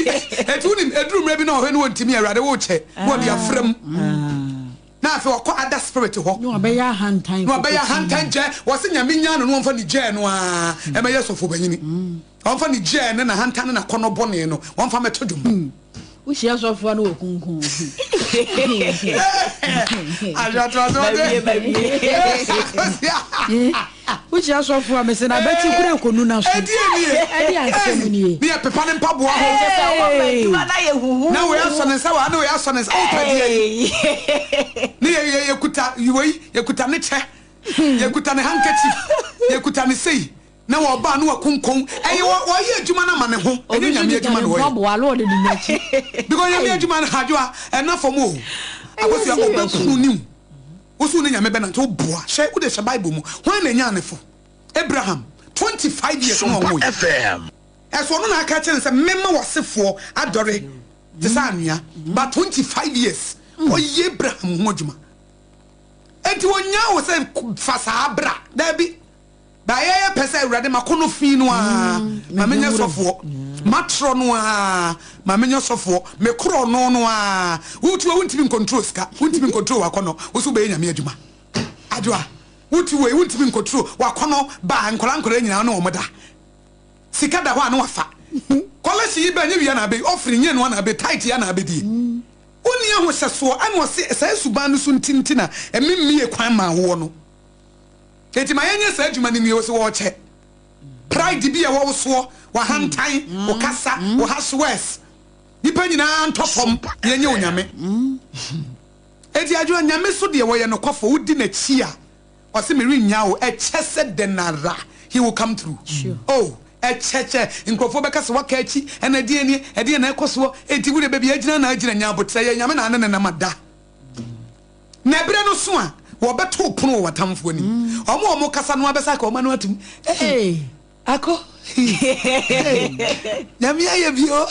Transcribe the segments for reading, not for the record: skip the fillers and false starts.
Eti wonim, eduru mmerɛ bi na ɔhwɛ ne wɔntumi, Awurade wokyɛ, na wɔde afra mu. Na afei ɔkɔ other spirit hɔ. Na wabɛyɛ ahantan. Na wabɛyɛ ahantan gyɛ. Wɔse Nyame nyaa no na wɔmfa ne gyɛɛ no ara ɛmɛyɛ sɔfo banyini. Wɔmfa ne gyɛɛ ne n'ahantan ne n'akɔnnɔ bɔne no wɔmfa mɛto dwom. Wohyia sɔfo a na wɔkunkum. Ahwɛtoaso ɔde. Wohyia sɔfo a mese na abɛti kura ekonu na so. Ɛdeɛ nie. Ɛde asɛm nie. Ne yɛ pepa ne mpaboa ho. Ɛkyɛ sɛ wɔma adwuma no ayɛ huhu. Na wei asɔ ne nsa wɔ ha, na wei asɔ ne nsa. Wopɛ deɛ yi. Ne yɛ yɛ yɛkuta wei, yɛkuta ne kyɛ, yɛkuta ne handkerchief, yɛkuta ne sei. Na wɔba na wɔkonkɔn. Ɛyɛ wɔ wɔyɛ adwuma no ama ne ho. Ɛnyɛ Obi nso Nyame kita adwuma ne na wɔyɛ. mpaboa na ɔde di n'akyi. Because Nyame adwuma no hadwoa ɛna fam o. Ɛyɛ Akosua serious ɔbɛku o. ne wo. Wo so wo ne Nyame bɛnante wo boa. Hwɛ wode hwɛ Bible mu. Hwan na ɛnyaa ne fo? Abraham 25 years na Sompa ɔnwoe. FM. Ɛso ɔno na aka akyerɛ no sɛ mɛma w'asefoɔ adɔre te sɛ anwea. But 25 years ɔyɛ Abraham ho adwuma. Enti ɔnyaa wo sɛ fa saa bra. Daabi. Ba yɛyɛ pɛ sɛ Awurade makɔnɔ fi no ara ma menyɛ sɔfoɔ. Matorɔ no ara ma menyɛ sɔfoɔ. Mekorɔ no no ara. Wotu a wontumi ncontrol sika. Wontumi ncontrol w'akɔnɔ. Wo so wobɛyɛ Nyame adwuma. Adwoa, wotu wei wontumi ncontrol w'akɔnɔ ba nkwadaa nkwadaa nyinaa wo ne wɔn da. Sika da hɔ a na wafa. Kɔlɛhye yi bɛ nyɛ wia na abɛ offering nyɛ noa na abɛ tithe ya na abɛdie. Wonni ahohyɛsoɔ ɛna ɔse saa suban no so nti nti na ɛme mmie kwan maa woɔ no. Enti ma yɛnyɛ saa adwuma no nwie. Wo se wɔɔkyɛ. Pride bi a ɛwɔ wo soɔ, w'ahantan, wo kasa, wo harsh words. Nipa nyinaa ntɔ fam na yɛnyɛ Onyame. Enti adwuma, Nyame so deɛ wɔyɛ nokwafoɔ, wodi n'akyi a, ɔse merennyaa wo, ɛkyɛ sɛ dɛn ara, he will come through. Oh, ɛkyɛ kyɛ, nkurɔfoɔ bɛka sɛ waka akyi, ɛna ɛdeɛn nie, ɛdeɛn na ɛkɔ soɔ, enti wodeɛ baabi a agyina na agyina, nya aboterɛ, yɛ Nyame na ane ne nam ada. Na ɛberɛ no so a, wɔbɛto pono wɔ w'atamfoɔ anim. Wɔn a wɔkasa no ara bɛsa aka wɔn ano atom. Ei, Ako, ei, Nyame ayɛ bi o.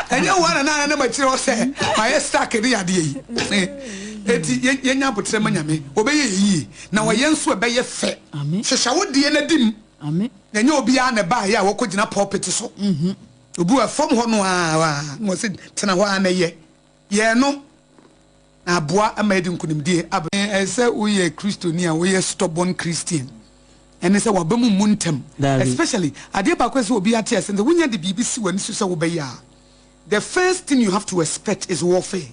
Ɛnyɛ wo ara na na na makyerɛ wo sɛ mayɛ stuck ne adeɛ yi. Enti yɛnya aboterɛ ma Nyame, ɔbɛyɛ yɛ yie, na ɔyɛ nso ɛbɛyɛ fɛ. Hyehyɛ wo deɛ na di mu. Na ɛnyɛ obiara na ɛbaeɛ a wɔkɔgyina pulpit so. Obi wɔ fam hɔ no ara, na wɔse tena hɔ ara na yɛ. Yɛɛ no, na aboa ma yɛde nkonimdie aba. Ɛsɛ sɛ woyɛ Kristoni a woyɛ stubborn Christian. Ɛne sɛ w'aba mu mmu ntɛm. Daabi. Especially, adeɛ baako a ɛsɛ sɛ obiara te ase ne sɛ wonya de biribi si w'ani so sɛ wobɛyɛ a, the first thing you have to expect is warfare.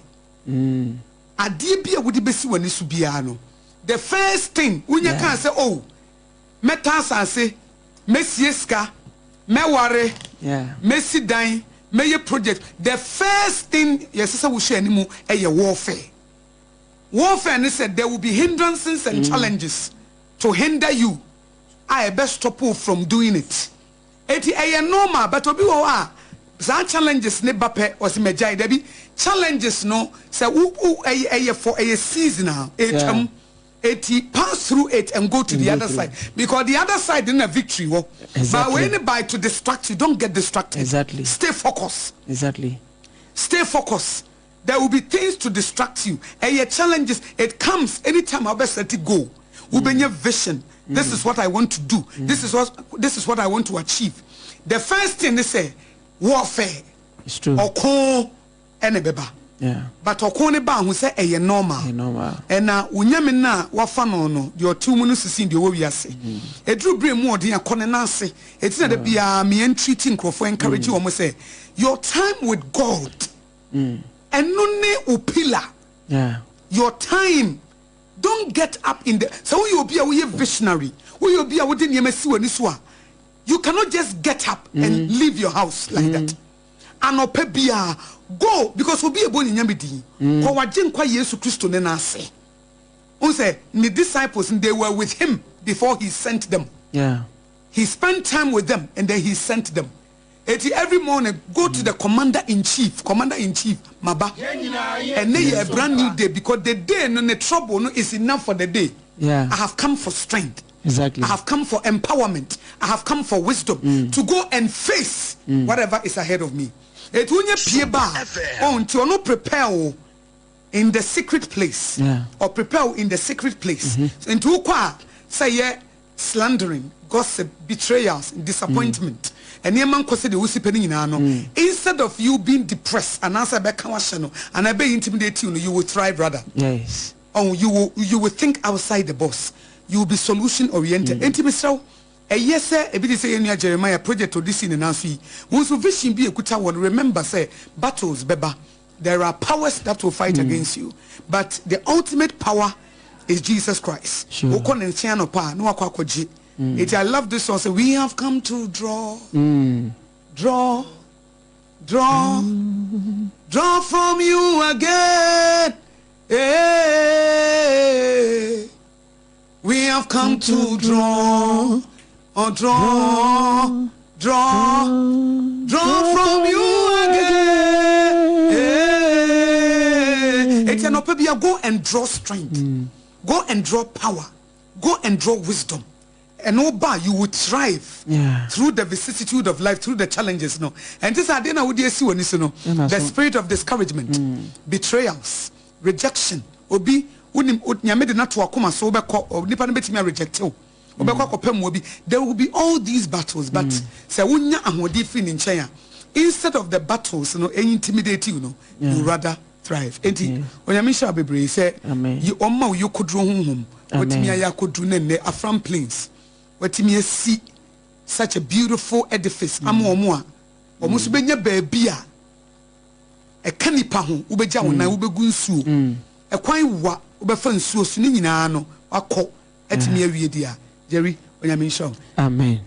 Adeɛ bi a wode bɛsi w'ani so biara no, the first thing wonya kaa sɛ oh, mɛtɔ asase, mɛsie sika, mɛware, mɛsi dan, mɛyɛ project, the first thing yɛsɛ sɛ wohyɛ anim yɛ warfare. Warfare ne sɛ there will be hindrances and challenges to hinder you a ɛbɛ stop wo from doing it. Enti ɛyɛ normal, but obi wɔ hɔ a saa challenges ne ba pɛ ɔse magyae. Dabi, challenges no sɛ wo wo ɛyɛ ɛyɛ for ɛyɛ seasonal, ɛtwam. Eti pass through it and go to the other side because the other side no na victory wɔ. But wei ne by to distract you, don't get distracted. Stay focus. Stay focus. There will be things to distract you. Ɛyɛ challenges, it comes anytime a wobɛ set goal, wobɛnya vision, this is what I want to do, this is what this is what I want to achieve. The first thing ne sɛ warfare, ɔko ɛna ɛbɛba. But ɔko no ba a hu sɛ ɛyɛ normal. Ɛna wo Nyame no a wafa no no, deɛ ɔte wo mu no sisi deɛ ɔwɔ wiase. Ɛduru berɛ mu ɔden a, kɔ ne nan ase. Ɛti na da biara me entreat nkurɔfoɔ, encourage wɔn sɛ, your time with God, ɛno ne wo pillar. Your time, don't get up in the, sɛ woyɛ obi a woyɛ visionary, woyɛ obi a wode nneɛma si w'ani so a, you cannot just get up and leave your house like that. Anɔpa biara, go because obi rebɔ ne Nyame din. Kɔ w'Agyenkwa Yesu Kristo ne nan ase. Wohu sɛ ne disciples no, they were with him before he sent them. He spent time with them and then he sent them. Eti every morning, go to the commander in chief, commander in chief, maba. Ɛnɛ yɛ a brand new day because the day no ne trouble no is enough for the day. I have come for strength. I have come for empowerment. I have come for wisdom to go and face whatever is ahead of me. Eti wonya pie ba a, oh, nti ɔno prepare wo in the secret place. Or prepare wo in the secret place. Nti wokɔ a, sɛ yɛ slandering, gossip, betrayals, disappointment, nneɛma nkɔ sɛdeɛ wosi pɛ no nyinaa no, instead Instead of you being depressed anaasɛ ɛbɛka wahyɛ no anaa ɛbɛyɛ intimidate you no, you will thrive rather. Oh, you will think outside the box. You will be solution oriented. Enti mesrɛ wo, ɛyɛ sɛ ebi te sɛ yɛn nua Jeremiah project odi si ne nan so yi, wɔn nso vision bi ekuta wɔn. Remember sɛ battles bɛba. There are powers that will fight against you, but the ultimate power is Jesus Christ. Wokɔ ne nkyɛn anɔpa a na wakɔ akɔgye. Eti I love this song, say we have come to draw, draw, draw, draw from you again. Hey, we have come to draw, oh, draw, draw, draw from you again. Hey. Eti anɔpa bi a, go and draw strength, go and draw power, go and draw wisdom. And oba, you will thrive through the vicissitude of life, through the challenges no. And this ade na wode esi w'ani so no, Ɛna the so. Spirit of discouragement, betrayals, rejection. Obi wonim Nyame de nato akoma so, wobɛkɔ nipa no bɛtumi a reject wo, wobɛkɔ akɔpɛ mmoa bi. There will be all these battles, but sɛ wonya ahoɔden firi ne nkyɛn a, instead of the battles no intimidate you no, you rather thrive. Enti Onyame nhyira wo bebree sɛ Amen. ɔma wo yɛkoduro honhom. Amen. Watumi ayɛ akoduro ne nnɛ Afram Plains watumi asi such a beautiful edifice ama ɔmo a ɔmo nso bɛnya baabi a ɛka nipa ho. Wobɛgya wo nan, wobɛgu nsuo, ɛkwan wa wobɛfa nsuo so ne nyinaa no, wakɔ atumi awie di a. Jerry, Onyame nhyira wo. Amen.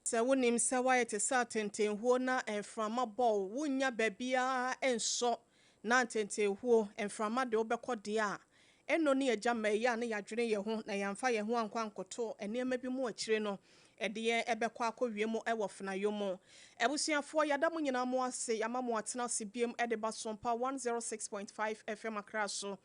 Sɛ wonim sɛ woayɛ te sɛ atentenhuo na mframa bɔ wo, wonnya baabiara nsɔ na ntentenhuo mframa de wobɛkɔ deɛ a, ɛno ne agya ma ɛyɛ a ne yɛadwene yɛn ho na yɛamfa yɛn ho ankɔ ankɔto nneɛma bi mu akyire no, ɛde yɛn ɛbɛkɔ akɔwie mu ɛwɔ fenayɔ mu. Abusuafoɔ, yɛada mo nyinaa mo ase, yɛama mo atena ase biem ɛde ba Sompa 106.5 FM Akra so.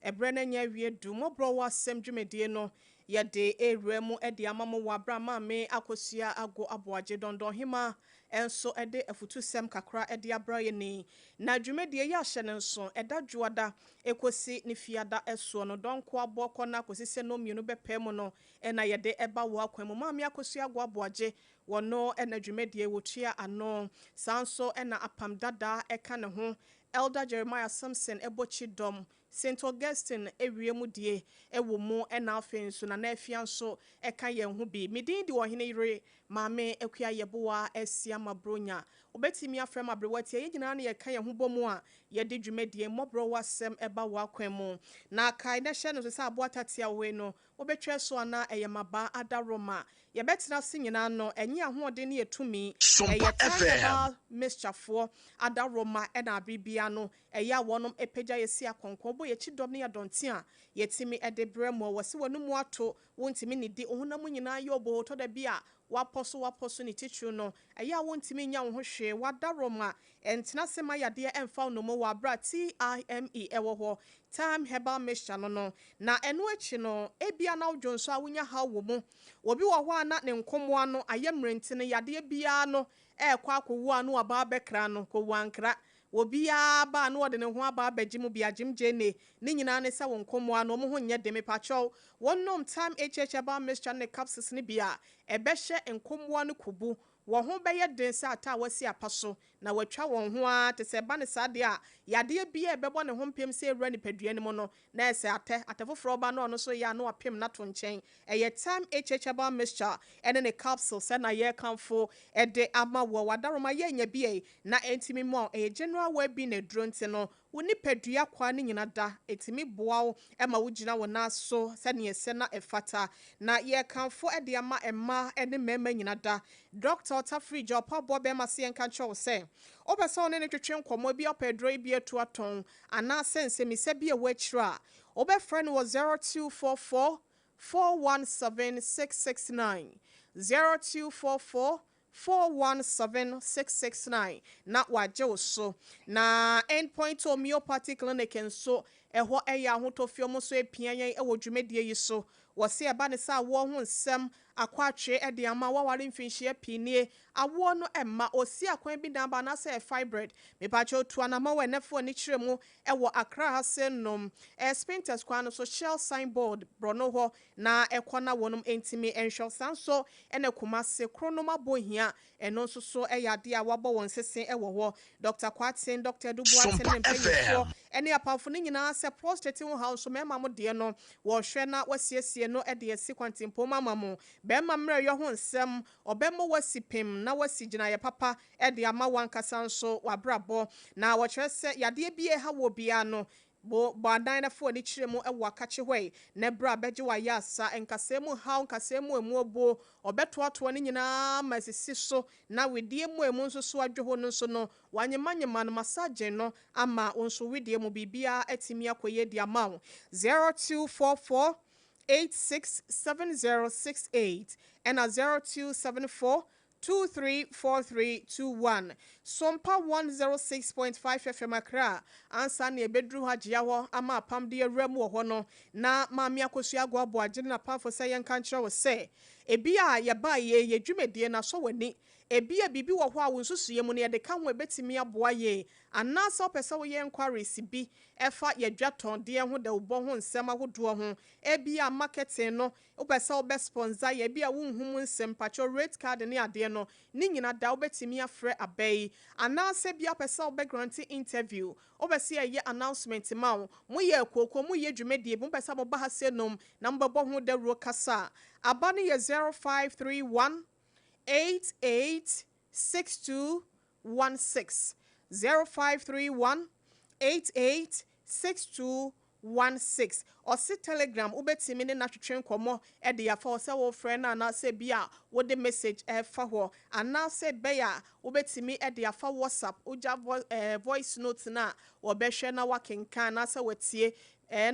Ɛberɛ no nyɛ awie du mmɔborɔ wɔ asɛm dwumadie no yɛde ewura mu de ama mo wɔ abra Maame Akosua Ago Aboagye Dɔndɔnhema nso de afutusɛm kakra de abra yɛ ni. Na dwumadie yi ahyɛ ne nso ɛda Dwoada ekosi ne Fiada ɛsoɔ no, dɔnko aboɔ kɔ na akɔsi sɛ no mmienu bɛpɛ mu no, ɛna yɛde ɛba wɔ akwan mu. Maame Akosua Ago Aboagye wɔno ɛna dwumadie wɔtua ano. Saa nso ɛna Apam Dada ɛka ne ho, Elder Jeremiah Samson ɛbɔ kyidɔm, St Augustine ewie mu die ɛwɔ mu, ɛna afei nso Nana Afia nso ɛka yɛn ho bi. Medin di Ɔhene Yere Maame Akua Yɛboa Asia Mabronya. Wobɛtumi afrɛ m aberewatia. Yɛn nyinaa no yɛka yɛn ho bɔ mu a yɛde dwumadie mmɔborɔ wɔ asɛm ɛba wɔ akwan mu. Na kae na hyɛ no so sɛ aboa tatea wei no wobɛtwa so anaa ɛyɛ mabaa adaworoma yɛbɛtena ase nyinaa no, ɛnyɛ ahoɔden ne yɛtumi. Sompa Ɛyɛ FM. Herbal mixturefoɔ adaworoma, ɛna abere no ɛyɛ a wɔnom apagya yɛsi akɔnkɔn bɔ yɛkyi dɔm ne yɛdɔnte a yɛtumi ɛde brɛ mu. Wɔ sɛ wɔn mu ato wɔntumi ne di ohunam nyinaa yɛ ɔbɔ tɔ da bi a wapɔ so ne titiri no, ɛyɛ a wɔntumi nya wo ho hwee. Wadaroma ɛntena se ma yadeɛ ɛmfa wo nomo wɔ abera Time ɛwɔ hɔ, Time Herbal Mixture no. Na ɛno akyi no, ebia na wodwo nso a wonya haw wɔ mu. Obi wɔ hɔ a na ne nkɔmmoa no ayɛ mmerɛnti no, yadeɛ biara no ɛɛkɔ akɔwu a no aba abɛkra no kɔwu ankra. Obiara ba a na wɔde ne ho aba abɛgye mu bi agyem gye ne nyinaa ne sɛ wɔn nkɔmmoa no wɔn ho nyɛ de. Mepakyɛw, wɔnom Time HH Herbal Mixture ne capsules ne bi a ɛbɛhyɛ nkɔmmoa no kubu, wɔn ho bɛyɛ den sɛ ata a wɔasi apa so na wɔatwa wɔn ho ara te sɛ ɛba ne saa deɛ a, yadeɛ bi a ɛbɛbɔ ne ho mpem sɛ ewura nipadua no mu no, na ɛsɛ atɛ foforɔ ba na ɔno nso yɛ a na wapem n'ato nkyɛn. Ɛyɛ Time HH Herbal Mixture ɛne ne capsule sɛ na yɛrekamfo ɛde ama wɔ wadaroma. Yɛ nya bi yi na ɛntumi mu a ɛyɛ general well-being aduro, nti no wo nipadua kwa ne nyina da ɛtumi boa wo ɛma wogyina wo nan so sɛneɛ ɛsɛ na ɛfata. Na yɛrekamfo ɛde ama mmaa ne mmarima nyina da. Dr. Ɔtafiri gya ɔpaboa bɛrima se yɛnka nkyerɛ wo sɛ wopɛ sɛ wo ne ne twetwe nkɔmmɔ bi, ɔpɛ aduro yi bi atu atɔn anaasɛ nsɛmisa bi a ɛwɔ akyire a, wobɛfrɛ no wɔ 0244 417 669, 0244 417 669, na wagye wo so. Na Endpoint Homeopathy Clinic nso ɛhɔ ɛyɛ ahotɔfie, ɔmo nso apia yɛn ɛwɔ dwumadie yi so. Wɔse ɛba ne sɛ awoɔ ho nsɛm akɔ atwe de ama woaware mfinhyia pii nie, awoɔ no mma, ɔsi akwan bi na aba anaasɛ ɛyɛ fibroid. Mepakyɛw tu anamɔn wɔ ɛnɛfoɔ anikyerɛ mu wɔ Accra ha se nom, ɛyɛ Spintex kwan no so, Shell sign board borɔno hɔ na ɛkɔ na wɔnom ntumi nhwɛ wo. Saa nso na Kumasi, Kronom Abohia Ɛno nso so yɛ adeɛ a wɔabɔ wɔn sese wɔ hɔ. Dɔkta Kwarteng, Dɔkta Adu Boateng ne mpanyinfoɔ ne apamfo no nyinaa sɛ prostate ho haw nso mmarima mo deɛ no wɔrehwɛ na wɔasiesie no de asi kwantempɔn mu ama mo. Barima mmerɛyɔ ho nsɛm, ɔbɛma woasi pem na woasi gyinaeɛ papa de ama wo ankasa nso w'abrabɔ. Na wɔkyerɛ sɛ yadeɛ bi a ɛha woɔ biara no Bo bɔ adan na fa w'ani kyerɛ mu wɔ akakye hɔ yi, na bra bɛgye w'ayarsa, nkasɛɛ mu haw, nkasɛɛ mu emu obuo, ɔbɛtoatoa ne nyinaa ma asisi so, na wedeɛ mu a emu nso so adwo hɔ no nso no, wanyemanyema no, massaging no, ama wo nso wedeɛ mu biribiara atumi akɔ yie de ama wo. 0244 867068 ɛna 0274 234321 Sompa 106.5 FM Accra Ansa na yɛbɛduru hɔ agyea hɔ ama apam de awura mu wɔ hɔ no, na Maame Akosua Agoa Aboagye ne n'apamfo sɛ yɛnka nkyerɛ wo sɛ, ebia yɛbaeɛ yi, yɛn dwumadie no asɔ w'ani. Ebia biribi wɔ hɔ a wo nsusuiɛ mu no yɛde ka ho a ɛbɛtumi aboa yɛn, anaasɛ wopɛ sɛ woyɛ enquiries bi ɛfa yɛn dwatɔndeɛ ho, dawubɔ ho nsɛm ahodoɔ ho, ebia marketing no Wopɛ sɛ wobɛ sponsor yɛ ebia wonhu mu nsɛm mpakyɛw rate card ne adeɛ no ne nyina da wobɛtumi afrɛ aba yi anaasɛ ebia wopɛ sɛ wobɛ grante interview wopɛ sɛ yɛyɛ announcement ma wo moyɛ akuokuo moyɛ dwumadie bi mopɛ sɛ moba ha sei nom na mobɛbɔ ho dawuro kasa a aba no yɛ 0531 88 6216 0531 88 6216 Ɔse telegram wobɛtumi ne no atwetwe nkɔmmɔ de afa hɔ sɛ worefrɛ no anaasɛ bi a wode message refa hɔ anaasɛ bɛyɛ a wobɛtumi de afa WhatsApp wogya voice note no a wɔbɛhwɛ na wakenkan anaasɛ watie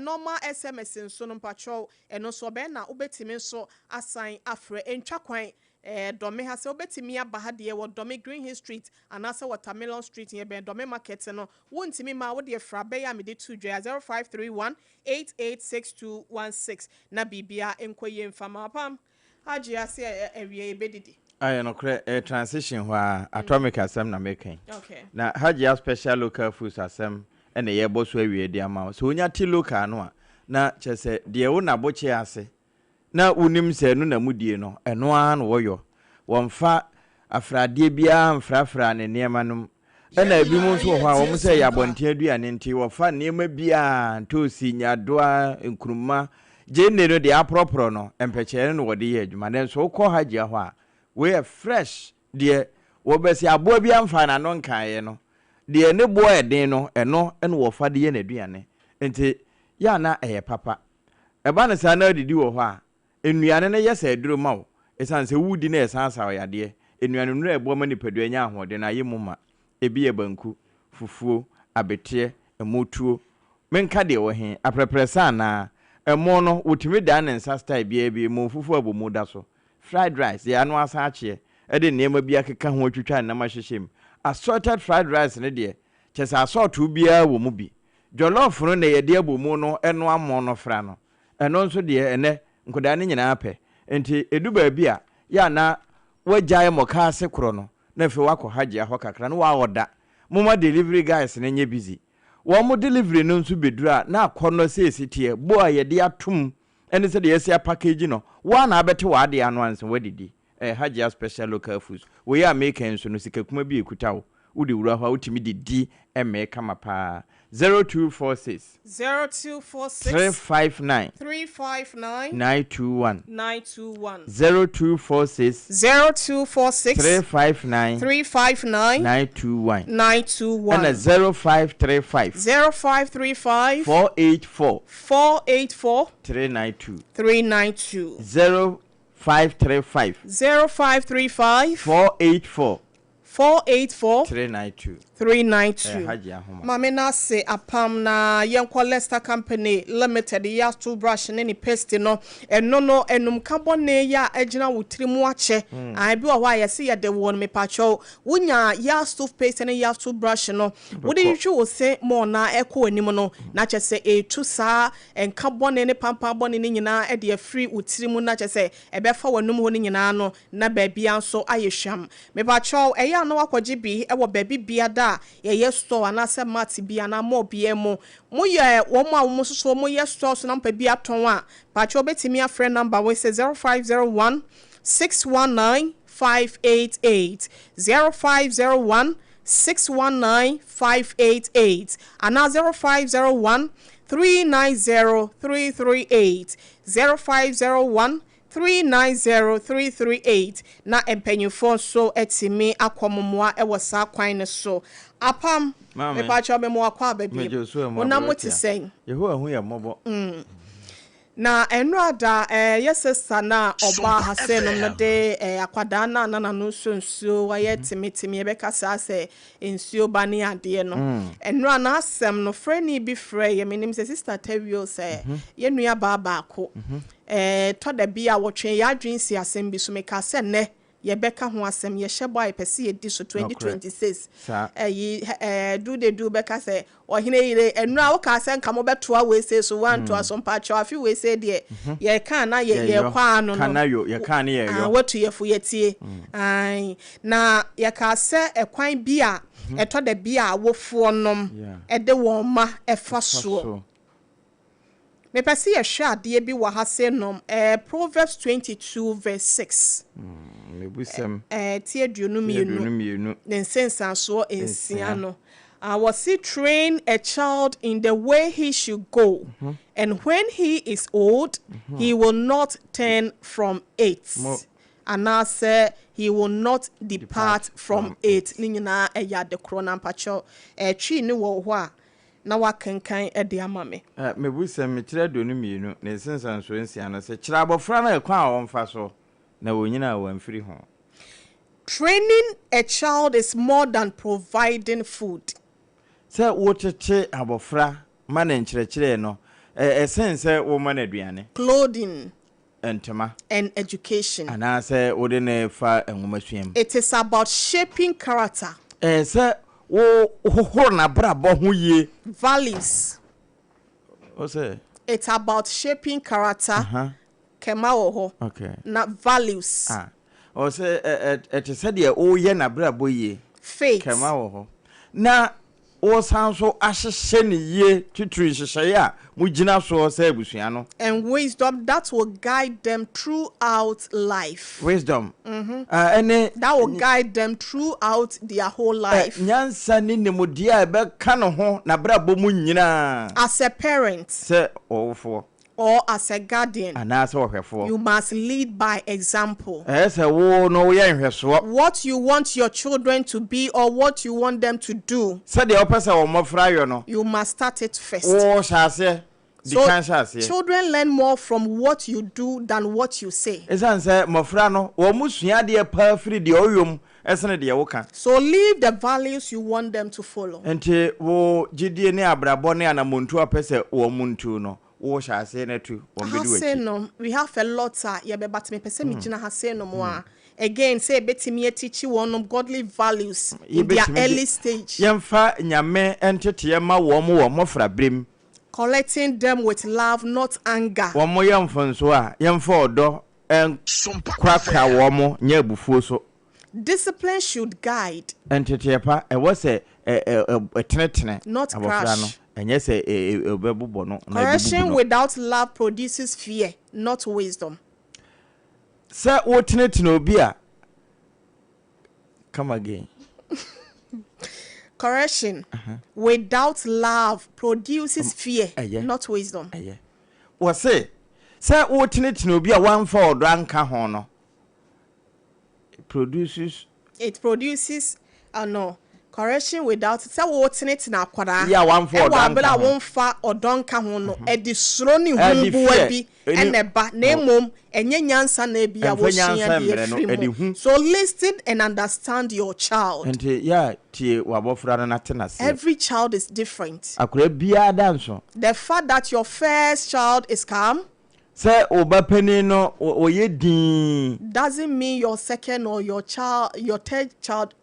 normal sms nso no mpakyɛw ɛno nso ɔbɛyɛ na wobɛtumi nso asan afrɛ ɛntwa kwan Ɛɛ Dɔme ha, sɛ wobɛtumi aba ha deɛ wɔ Dɔme Green Hill Street anaasɛ Watermelon Street yɛbɛn Dɔme Market no, wontumi mma a wodeɛ fra bɛ yi a mede too dwa yi a 0531 886216 na biribiara nkɔ yie mfa ma wo. Pam, Agye ase ɛ awie yɛbɛdidi. Ayɛ nokorɛ, ɛyɛ transition hɔ ara, atomic asɛm na meka yi. Okay. Na Hajia Special Local Foods asɛm na yɛrebɔ so awie de ama wo. Sɛ wonya te local no a, na kyerɛ sɛ deɛ wo na bokye ase na wonim sɛ ɛno na mudie no, ɛno ara na wɔyɔ. Wɔmfa afradeɛ biara mfrafra ne nneɛma no mu. Ɛna ebinom nso wɔ hɔ a, wɔn sɛ ɛyɛ abɔnten aduane nti, wɔfa nneɛma biara, ntoosi, nyaadoa, nkruma, gyeene no deɛ aporɔporɔ no, mpɛkyɛɛ no na wɔde yɛ adwuma. Nanso wokɔ Hajia hɔ a, wei yɛ fresh, deɛ wɔbɛsi aboa bi amfaa n'ano nkaeɛ no, deɛ ne boɔ yɛ den no, ɛno na wɔfa de yɛ n'aduane. Nti, yɛ a na ɛyɛ papa. Ɛba no saa na adidi wɔ hɔ a, nnuane no yɛ sɛ aduro ma wo. Ɛsiane sɛ woredi na ɛsan sa wo yadeɛ. Nnuanennuro a ɛboa ma nipadua nya ahoɔden no ayɛ mu ma. Ebi yɛ banku, fufuo, abeteɛ, ɛmotuo. Menka deɛ ɛwɔ he? Aprɛprɛsa anaa? Ɛmo no, wotumi dan ne nsa style biara bi, ɛmo fufuo a abomu da so. Fried rice, deɛ ano asan akyeɛ, de nneɛma bi akeka ho atwitwa nnam ahyehyɛ mu. Assorted fried rice no deɛ, kyerɛ sɛ asɔɔtoo biara wɔ mu bi. Jollof no na yɛde abomu no noa mo no fra no, ɛno nso deɛ ɛnnɛ nkwadaa no nyinaa pɛ. Nti ɛdu baabi a, yɛ a na woagyae mɔkaase korɔ no na afei woakɔ Hajia hɔ kakra na woaɔda. Momma delivery guys no nyɛ busy. Wɔn delivery no nso bɛduru a na akɔnnɔ seesei teɛ, bowl a yɛde atom ne sɛdeɛ yɛasi apackage no, wo ara na abɛte w'adeɛ ano ansa woadidi. Ɛyɛ Hajia Special Local Foods. Wei a meka yi nso no, sika kuma bi a ɛkuta wo, wode wura hɔ a, wotumi didi mee kama paa. 0246. 0246. 359. 359. 921. 921. 0246. 0246. 359. 359. 921. 921. Ɛna 0535. 0535. 484. 484. 392. 392. 0535. 0535. 484. 484 392. 392. Ɛyɛ Hajji Ahoma. Maame no ase apam na yɛnkɔ Lester Company Limited yɛ toothbrush ne ne paste no. Ɛno no enumka bɔne yɛ a agyina wo tiri mu akyɛ. Ah, ebi wɔ hɔ a yɛse yɛde wo no mepakyɛw. Wonya yɛ toothpaste ne yɛ toothbrush no. Wode twitwi wo se mɔ na ɛkɔ anim no na kyɛ sɛ etu saa nka bɔne ne pampan bɔne ne nyinaa ɛde afiri wo tiri mu na kyɛ sɛ ɛbɛfa w'anum hɔ no nyinaa no na baabia nso ayɛ hwam. Mepakyɛw, ɛyɛ a na wakɔgye bi ɛwɔ baabi bia da a yɛyɛ store anaasɛ mart bi anaa mall bia mu. Moyɛ wɔn a wɔn nso so wɔyɛ store so na mpɛ bi atɔn a, pakyɛw, wobɛtumi afrɛ number wei sɛ 0501 619 588, 0501 619 588 anaa 0501 390 338, 0501 390338 na mpanyinfoɔ nso atumi akɔ mmoa wɔ saa kwan no so. Apam. Maame. Mepakyɛw, me mo akɔ aba bi. Megye so mu. Wonam mo te sɛn? Yehowa hu yɛ mmɔbɔ. Na ɛno ada yɛ sister na ɔbaa ha sɛ nom no de akwadaa na nana no nso nsuo wayɛ temeteme, yɛbɛka saa sɛ nsuo ba ne adeɛ no. Ɛno a n'asɛm no frɛni bi frɛ yɛ, menim sɛ Sister Tawio sɛ yɛn nua baa baako tɔ da bi a wɔtwe yɛ adwene si asɛm bi so. Meka sɛ nnɛ yɛbɛka ho asɛm, yɛhyɛ bɔ a yɛpɛ sɛ yɛdi so 2026. Saa. Ɛyi du de du bɛka sɛ ɔhene yere ɛnura woka sɛ nka mobɛtoa wei so woantoa so. Mpakyɛw, afe wei se deɛ yɛka na Yɛyɔ. yɛkɔ ano no. Kana yo, yɛka ne Ah, yɛyɔ. watu yɛfo yɛtie. Ae. Na yɛka sɛ ɛkwan bi a ɛtɔ da bi a awofoɔ nom ɛde wɔn mma ɛfa soɔ. So. Mepɛ sɛ yɛhwɛ adeɛ bi wɔ ha sɛ nom Proverbs 22 verse 6. Mebusɛm. Ti 22. 22. Ne nsensansoɔ 6 6. no. Wɔsi train a child in the way he should go, and when he is old, he will not turn from it. Anaasɛ he will not depart Depart from from it. Ne nyinaa ɛyɛ ade korɔ na mpakyɛw ɛtwi ne wɔ hɔ a na wakenkan ɛde ama me. Mebusɛm mekyerɛ 22 ne nsensansoɔ 6 no sɛ kyerɛ abɔfra no ɛkwan a wɔmfa so na wɔnyina a wɔamfiri ho. Training a child is more than providing food. Sɛ wotete abɔfra ma ne nkyerɛkyerɛ no ɛsen sɛ woma no aduane, clothing, ntoma, and education. Anaasɛ wode ne fa nwomasua mu. It is about shaping character, Ɛɛ sɛ wo hohoro n'abrabɔ ho yie. values. Wo sɛ It's about shaping character. Kɛma wɔ hɔ. Na values, Ah, ɔ sɛ ɛte sɛ deɛ woyɛ n'abrabɔ yie. faith, Kɛma wɔ hɔ na wosan so ahyehyɛ ne yie titiri nhyehyɛeɛ a mogyina soɔ sɛ abusua no. And wisdom that will guide them throughout life. Wisdom. Ah, ɛne That will guide them throughout their whole life. Nyansa ne nimdeɛ a ɛbɛka ne ho n'abrabɔ mu nyinaa. As a parent Sɛ ɔwofoɔ or as a guardian, anaasɛ ɔhwɛfoɔ, you must lead by example. Ɛyɛ sɛ wo no woyɛ nhwɛsoɔ. What you want your children to be or what you want them to do, Sɛdeɛ wopɛ sɛ wɔn mmɔfra yɔ no, you must start it first. wo hyɛ aseɛ di So kan hyɛ aseɛ. children learn more from what you do than what you say. Ɛsiane sɛ mmɔfra no wɔn mo sua adeɛ paa firi deɛ ɔyɔ mu ɛsene deɛ woka. So live the values you want them to follow. Nti wo gyidie ne abrabɔ ne anamontu a pɛ sɛ wɔn mu ntu no, wo hyɛ aseɛ no atu wɔn Ha bɛdi sei w'akyi. no, we have a lot a yɛbɛba te mepɛ sɛ megyina ha sei no mu a again sɛ yɛbɛtumi atikyi wɔn godly values in their Yɛbɛtumi de- early stage. Yɛmfa Nyame nteteɛ ma wɔn wɔ mmɔfra berem. Correcting them with love, not anger. Wɔn mo yɛ mfonso a yɛmfa ɔdɔ nkorakora wɔn mo nyɛ abufuo so. Discipline should guide, Nteteɛ pa ɛwɔ sɛ ɛ ɛ ɛ ɛtenetene not abɔfra crash. no, ɛnyɛ sɛ ɛ ɛ ɛbɛbobɔ no na Correction ɛbɛbubu no. without love produces fear, not wisdom. Sɛ wotenetene obi a, come again. Correction without love produces fear, ɛyɛ. not wisdom. Ɛyɛ wɔse sɛ wotenetene obi a wamfa ɔdɔ anka ho no, it produces It produces, no. Correction without sɛ wotenetene akwadaa Yɛ a wamfa wɔ ɔdɔ abere anka a ho. womfa ɔdɔ nka ho no, ɛde suro ne Ɛde huboa fear bi ɛne na ɛba, na mmom ɛnyɛ nyansa na ebia Ɛmfa wosua nyansa de mmrɛ no, afiri ɛde mu. hu. So listen and understand your child. Nti yɛ a tie w'abɔfra no na te no aseɛ. Every child is different. Akwadaa biara da nso. The fact that your first child is calm. Sɛ wo ba panin no ɔyɛ dinn. Doesn't mean your second or your child, your third child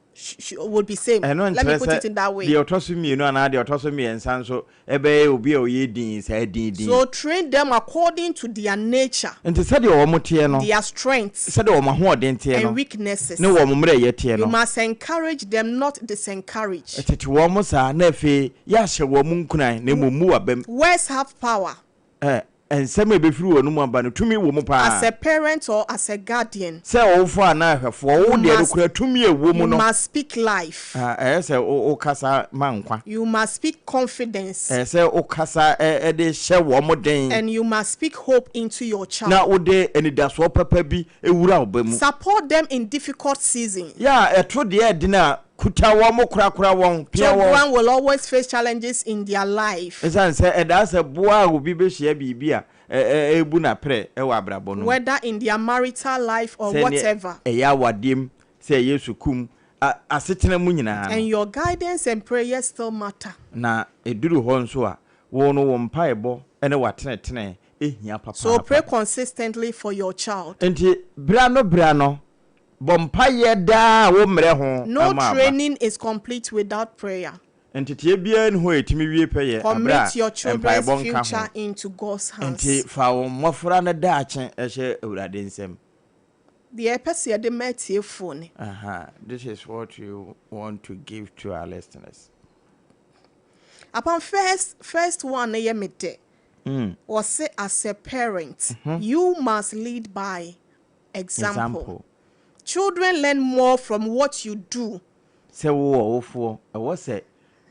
would be same. Ɛno Let me nkyerɛ put sɛ it in that way. deɛ ɔtɔ so mmienu anaa deɛ ɔtɔ so mmiɛnsa nso bɛyɛ obi a ɔyɛ dinn saa dinn dinn. So train them according to their nature. Nti sɛdeɛ wɔn teɛ no, Their strengths. sɛdeɛ wɔn ahoɔden teɛ And no, weaknesses. ne wɔn mmerɛyɛ teɛ You no. must encourage them, not disencourage. Tete wɔn saa na afei yɛahyɛ wɔn nkuran na mmom mmu w'abam. Words have power. Ɛ, nsɛm a ebefiri wɔn mu aba no, tumi wɔ mu paa. As a parent or as a guardian. Sɛ ɔwofo anaa ahwɛfoɔ, wo deɛ no kura tumi a ɛwɔ mu no. You must speak life. Ɛyɛ sɛ wokasa ma nkwa. You must speak confidence. Ɛyɛ sɛ wokasa de hyɛ wɔn den. And you must speak hope into your child. Na wode anidasoɔ papa bi wura wo ba mu. Support them in difficult seasons. Yɛ a ɛto deɛ ɛden a, kuta wɔn, korakora wɔn, pia wɔn. Children will always face challenges in their life. Esiane sɛ ɛdaa sɛ boa a obi behyia biribi a ɛrebu no aprɛ wɔ abrabɔ no mu. Whether in their marital life or Sɛ whatever. ɛyɛ awadeɛ mu, sɛ ɛyɛ sukuu mu, asetena mu nyinaa no. And your guidance and prayers still matter. Na ɛduru hɔ nso a, wo no wo mpaebɔ ne w'atenetene hia So pray papaapa. consistently for your child. Enti berɛ ano berɛ ano, Bɔ mpaeɛ daa a wommrɛ ho No ma aba. training is complete without prayer. Nteteɛ biara nni hɔ a ɛtumi wie pɛyɛ Commit berɛ your a children's mpaebɔ nka ho. future into God's hands. Enti fa wo mmɔfra no daakye hyɛ Awurade nsam. Deɛ yɛpɛ sɛ yɛde ma atiefoɔ ni. Aha, this is what we want to give to our listeners. Apam first first one no yɛ me dɛ. Wɔse as a parent, you must lead by Example, Children learn more from what you do. Sɛ wowɔ ɔwofoɔ, ɛwɔ sɛ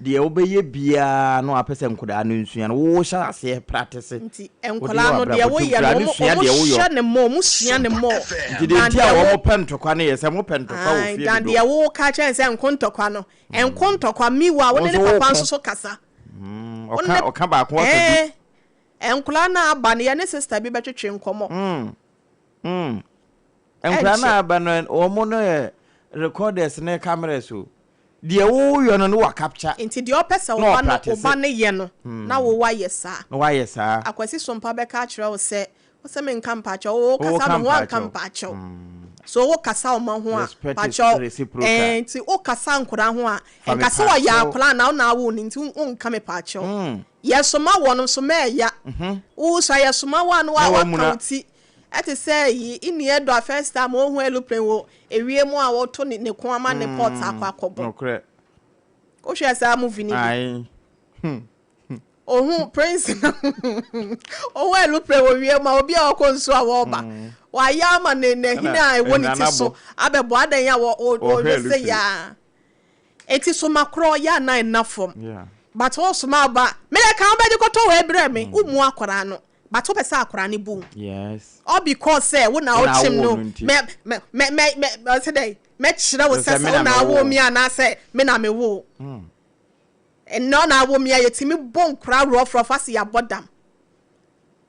deɛ wobɛyɛ biara no a wopɛ sɛ nkwadaa no nsua no, wohyɛ aseɛ pratese. Nti Wode yɛ nkwadaa no deɛ w'abrabɔ nti woyɛ nkwadaa no no wɔn sua deɛ woyɔ. hyɛ ne more, wɔn sua ne more Nti deɛ than nti a deɛ wo wɔn pɛ ntɔkwa no yɛ sɛ mopɛ ntɔkwa wɔ Ae, fie than dodo. deɛ woka kyerɛ no sɛ nko ntɔkwa no, nko ntɔkwa meanwhile wo Wo ne ne nso papa woko. nso so kasa. Mm, Wo ne ɔka ne ɔka baako aka du. Ɛɛ, nkwadaa no aba no yɛne sister bi bɛtwetwe nkɔmmɔ. Mm. Mm. Nkwadaa no Ɛnkyɛ. a aba no, wɔn no yɛ recorders ne cameras o. Deɛ woyɔ no no wa capture. Nti deɛ ɔpɛ sɛ Na wo ba no, wo ɔpractice. ba no yɛ no, na wo wayɛ saa. Na wayɛ saa. Akwasi Sompa bɛka akyerɛ wo sɛ, wo sɛ menka mpaakyɛw, wo Wo kasa ka me ho anka mpaakyɛw. mpaakyɛw. So wo kasa wo ma ho a, Respect is mpaakyɛw, reciprocal. ɛɛ, nti wo kasa nkwadaa ho a, Fa me nka sɛ wɔyɛ paakyɛw. akwadaa na wo na awo no nti wo nka me paakyɛw. Yɛsoma wɔn nso mɛɛya. Wo sua yɛsoma wo a na Na waka wamuna. wo ti. Ɛte sɛ yi ini ɛdɔ a first time ohu aeroplane wɔ ewiem a wɔto ne ne ko ama ne pot akɔ akɔbɔ. Nokorɛ. Wohwɛ saa movie no bi? Ae. Ohu prince no ohu aeroplane wɔ wiem a obi a ɔkɔ nsuo a wɔreba. Wayɛ ama ne n'ahini a ɛwɔ ne ti so abɛbɔ adan a wɔ wɔ wɔhwɛ sɛ yaa. Eti soma korɔ yɛ anan nna fam. But wosoma aba mede ka wobɛgye kɔtɔ wɔ ɛbrɛ me womu akwaraa no. But wopɛ sɛ akwaraa no bu wo. Yes. All because sɛ wo na Wo na wokyem awo no no nti. mɛ mɛ mɛ mɛ mɛ ɔsɛ dɛn mɛkyerɛ wo sɛ Sɛ sɛ me wo na na mewoo awo wo. me anaasɛ me na mewo wo. Ɛnnɛ ɔna awo me a yɛtumi bɔ nkoraa rɔfrɔf ase yɛabɔ dam.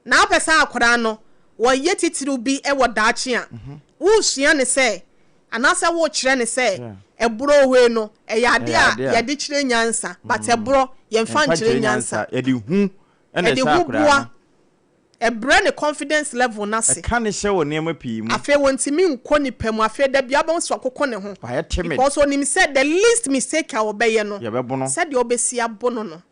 Na wopɛ sɛ akwaraa no wɔyɛ titiriw bi wɔ daakye a, woresua no sɛ anaasɛ worekyerɛ no sɛ ɛborɔ hoi no ɛyɛ adeɛ a yɛde kyerɛ nyansa but ɛborɔ yɛmfa nkyerɛ nyansa. Yɛde hu na Ɛde ɛhyɛ hu akwadaa boa, no. ɛbrɛ ne confidence level no ase. Ɛka no hyɛ wɔ nneɛma pii mu. Afei wɔntumi nkɔ nipa mu, afei da biara wobɛhu sɛ wakoko ne ho. Wayɛ timid. Because onim sɛ the least mistake a ɔbɛyɛ no, Yɛbɛbo no. sɛdeɛ wobɛsi abo no no.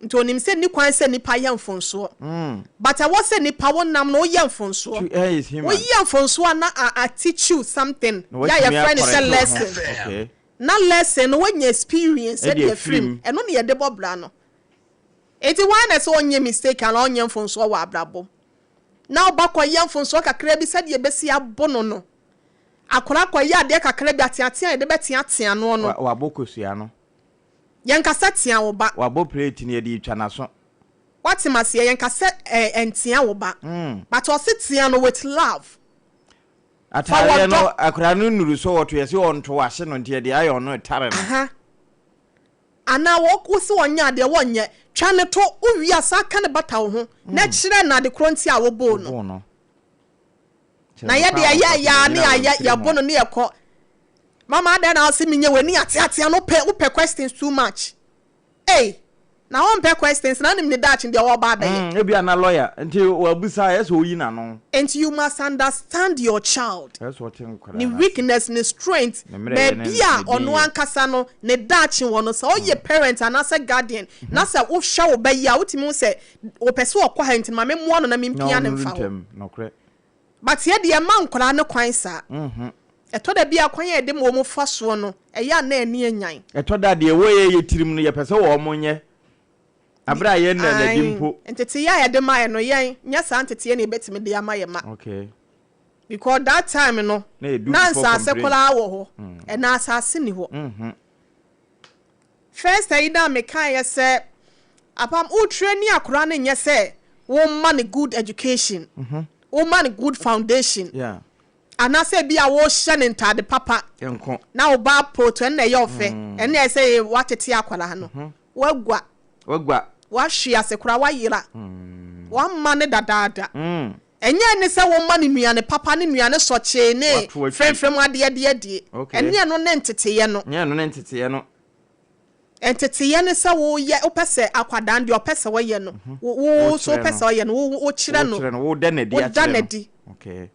Nti onim sɛ nni kwan sɛ nipa yɛ mfonsoɔ. But ɛwɔ sɛ nipa wo nam no woyɛ mfonsoɔ. To err is human. Woyɛ mfonsoɔ a na a a teach you something. Na Yɛ a watumi yɛfrɛ no sɛ akɔrɛte wo ho. lesson. Okay. Na lesson no woanya experience Ɛde ɛde afiri afiri mu. mu. Ɛno na yɛde bɔ bra no. Enti hwan na ɛsɛ ɔnyɛ mistake anaa ɔnyɛ mfonsoɔ wɔ abrabɔ mu? Na ɔba kɔyɛ mfonsoɔ kakra bi sɛdeɛ ɛbɛsi abo no no. Akwadaa kɔyɛ adeɛ kakra bi ateatea a yɛde bɛteatea noɔ no. Wa wabɔ kosua no. Yɛnka sɛ tea wo ba. Wabɔ plate no yɛde retwa n'aso. Woate me aseɛ? Yɛnka sɛ ɛ ntea wo ba. But ɔse tea no with love. Fa Ataareɛ no wɔdɔ. akwadaa no nnuru so wɔto yɛse ɔnto wahye no nti yɛde ayɛ ɔno tare no. Aha. Anaa wɔ wose ɔnyɛ adeɛ wɔnyɛ. Twa no to, wowie a san ka no bata wo ho na kyerɛ no ade korɔ nti a woboo no. Woboo no. Kyerɛ Na no yɛ kwan deɛ a yɛ wɔfa so yɛ a ne nyina wɔn yɛayɛ tiri yɛbo ho. no ne yɛkɔ. Mama adɛn na wose menyɛ wei ne yɛateatea no wopɛ wopɛ questions too much. Ei! Na wompɛ questions na wonim ne daakye deɛ ɔreba abɛyɛ. Mm, ebia na lawyer nti wabusa a, ɛyɛ sɛ oyi n'ano. Nti you must understand your child, Ɛyɛ sɛ ɔte nkwadaa ne no ase. weakness, ne strength, Ne mmerɛyɛ ne baabi ne a ɔno denyɛ. ankasa no ne daakye wɔ no. Sɛ woyɛ parent anaasɛ guardian na sɛ wohwɛ wo ba yi a, wotumi hu sɛ ɔpɛ sɛ ɔkɔ ha nti ma memmoa no na Na mempia no ɔnnuru mfa hɔ. ntɛm, nokorɛ. But yɛ deɛ yɛmma nkwadaa no kwan saa. Ɛtɔ da bi a kwan a yɛde ma wɔn fa soɔ no, ɛyɛ a na ani anyan. Ɛtɔ da a deɛ ɛwɔ yɛn yɛ tirim no yɛpɛ sɛ wɔn nyɛ, aberɛ a yɛn nna no adi Ae, mpo. nteteeɛ a yɛde ma yɛn no, yɛn, nyɛ saa nteteeɛ na yɛbɛtumi de ama yɛn mma. Okay. Because that time no, Na yɛdu na before nsaase complain. koraa wɔ hɔ, ɛnnɛ asaase nni hɔ. First ayi no a mekaeɛ sɛ apam wo traini akwadaa no nyɛ sɛ wo ma no good education, wo ma no good foundation anaasɛ ebi a wohyɛ no ntaade papa na wo ba apoto ɛno na ɛyɛ ɔfɛ ɛno na ɛyɛ sɛ woatete akwadaa no woagua woahwe ase koraa woayera woama no dadaada. Ɛnyɛ ɛne sɛ woma no nnuane papa ne nnuane sɔkyee ne frɛmfrɛm adeɛ de adie. Ɛnyɛ ɛno ne nteteeɛ no. Ɛnyɛ ɛno ne nteteeɛ no. Nteteeɛ ne sɛ woyɛ, wopɛ sɛ akwadaa no deɛ ɔpɛ sɛ ɔyɛ no, wo wo nso wopɛ sɛ ɔyɛ no, wo wokyerɛ no. Wokyerɛ no, woda no adi Woda akyerɛ no no. adi. Okay.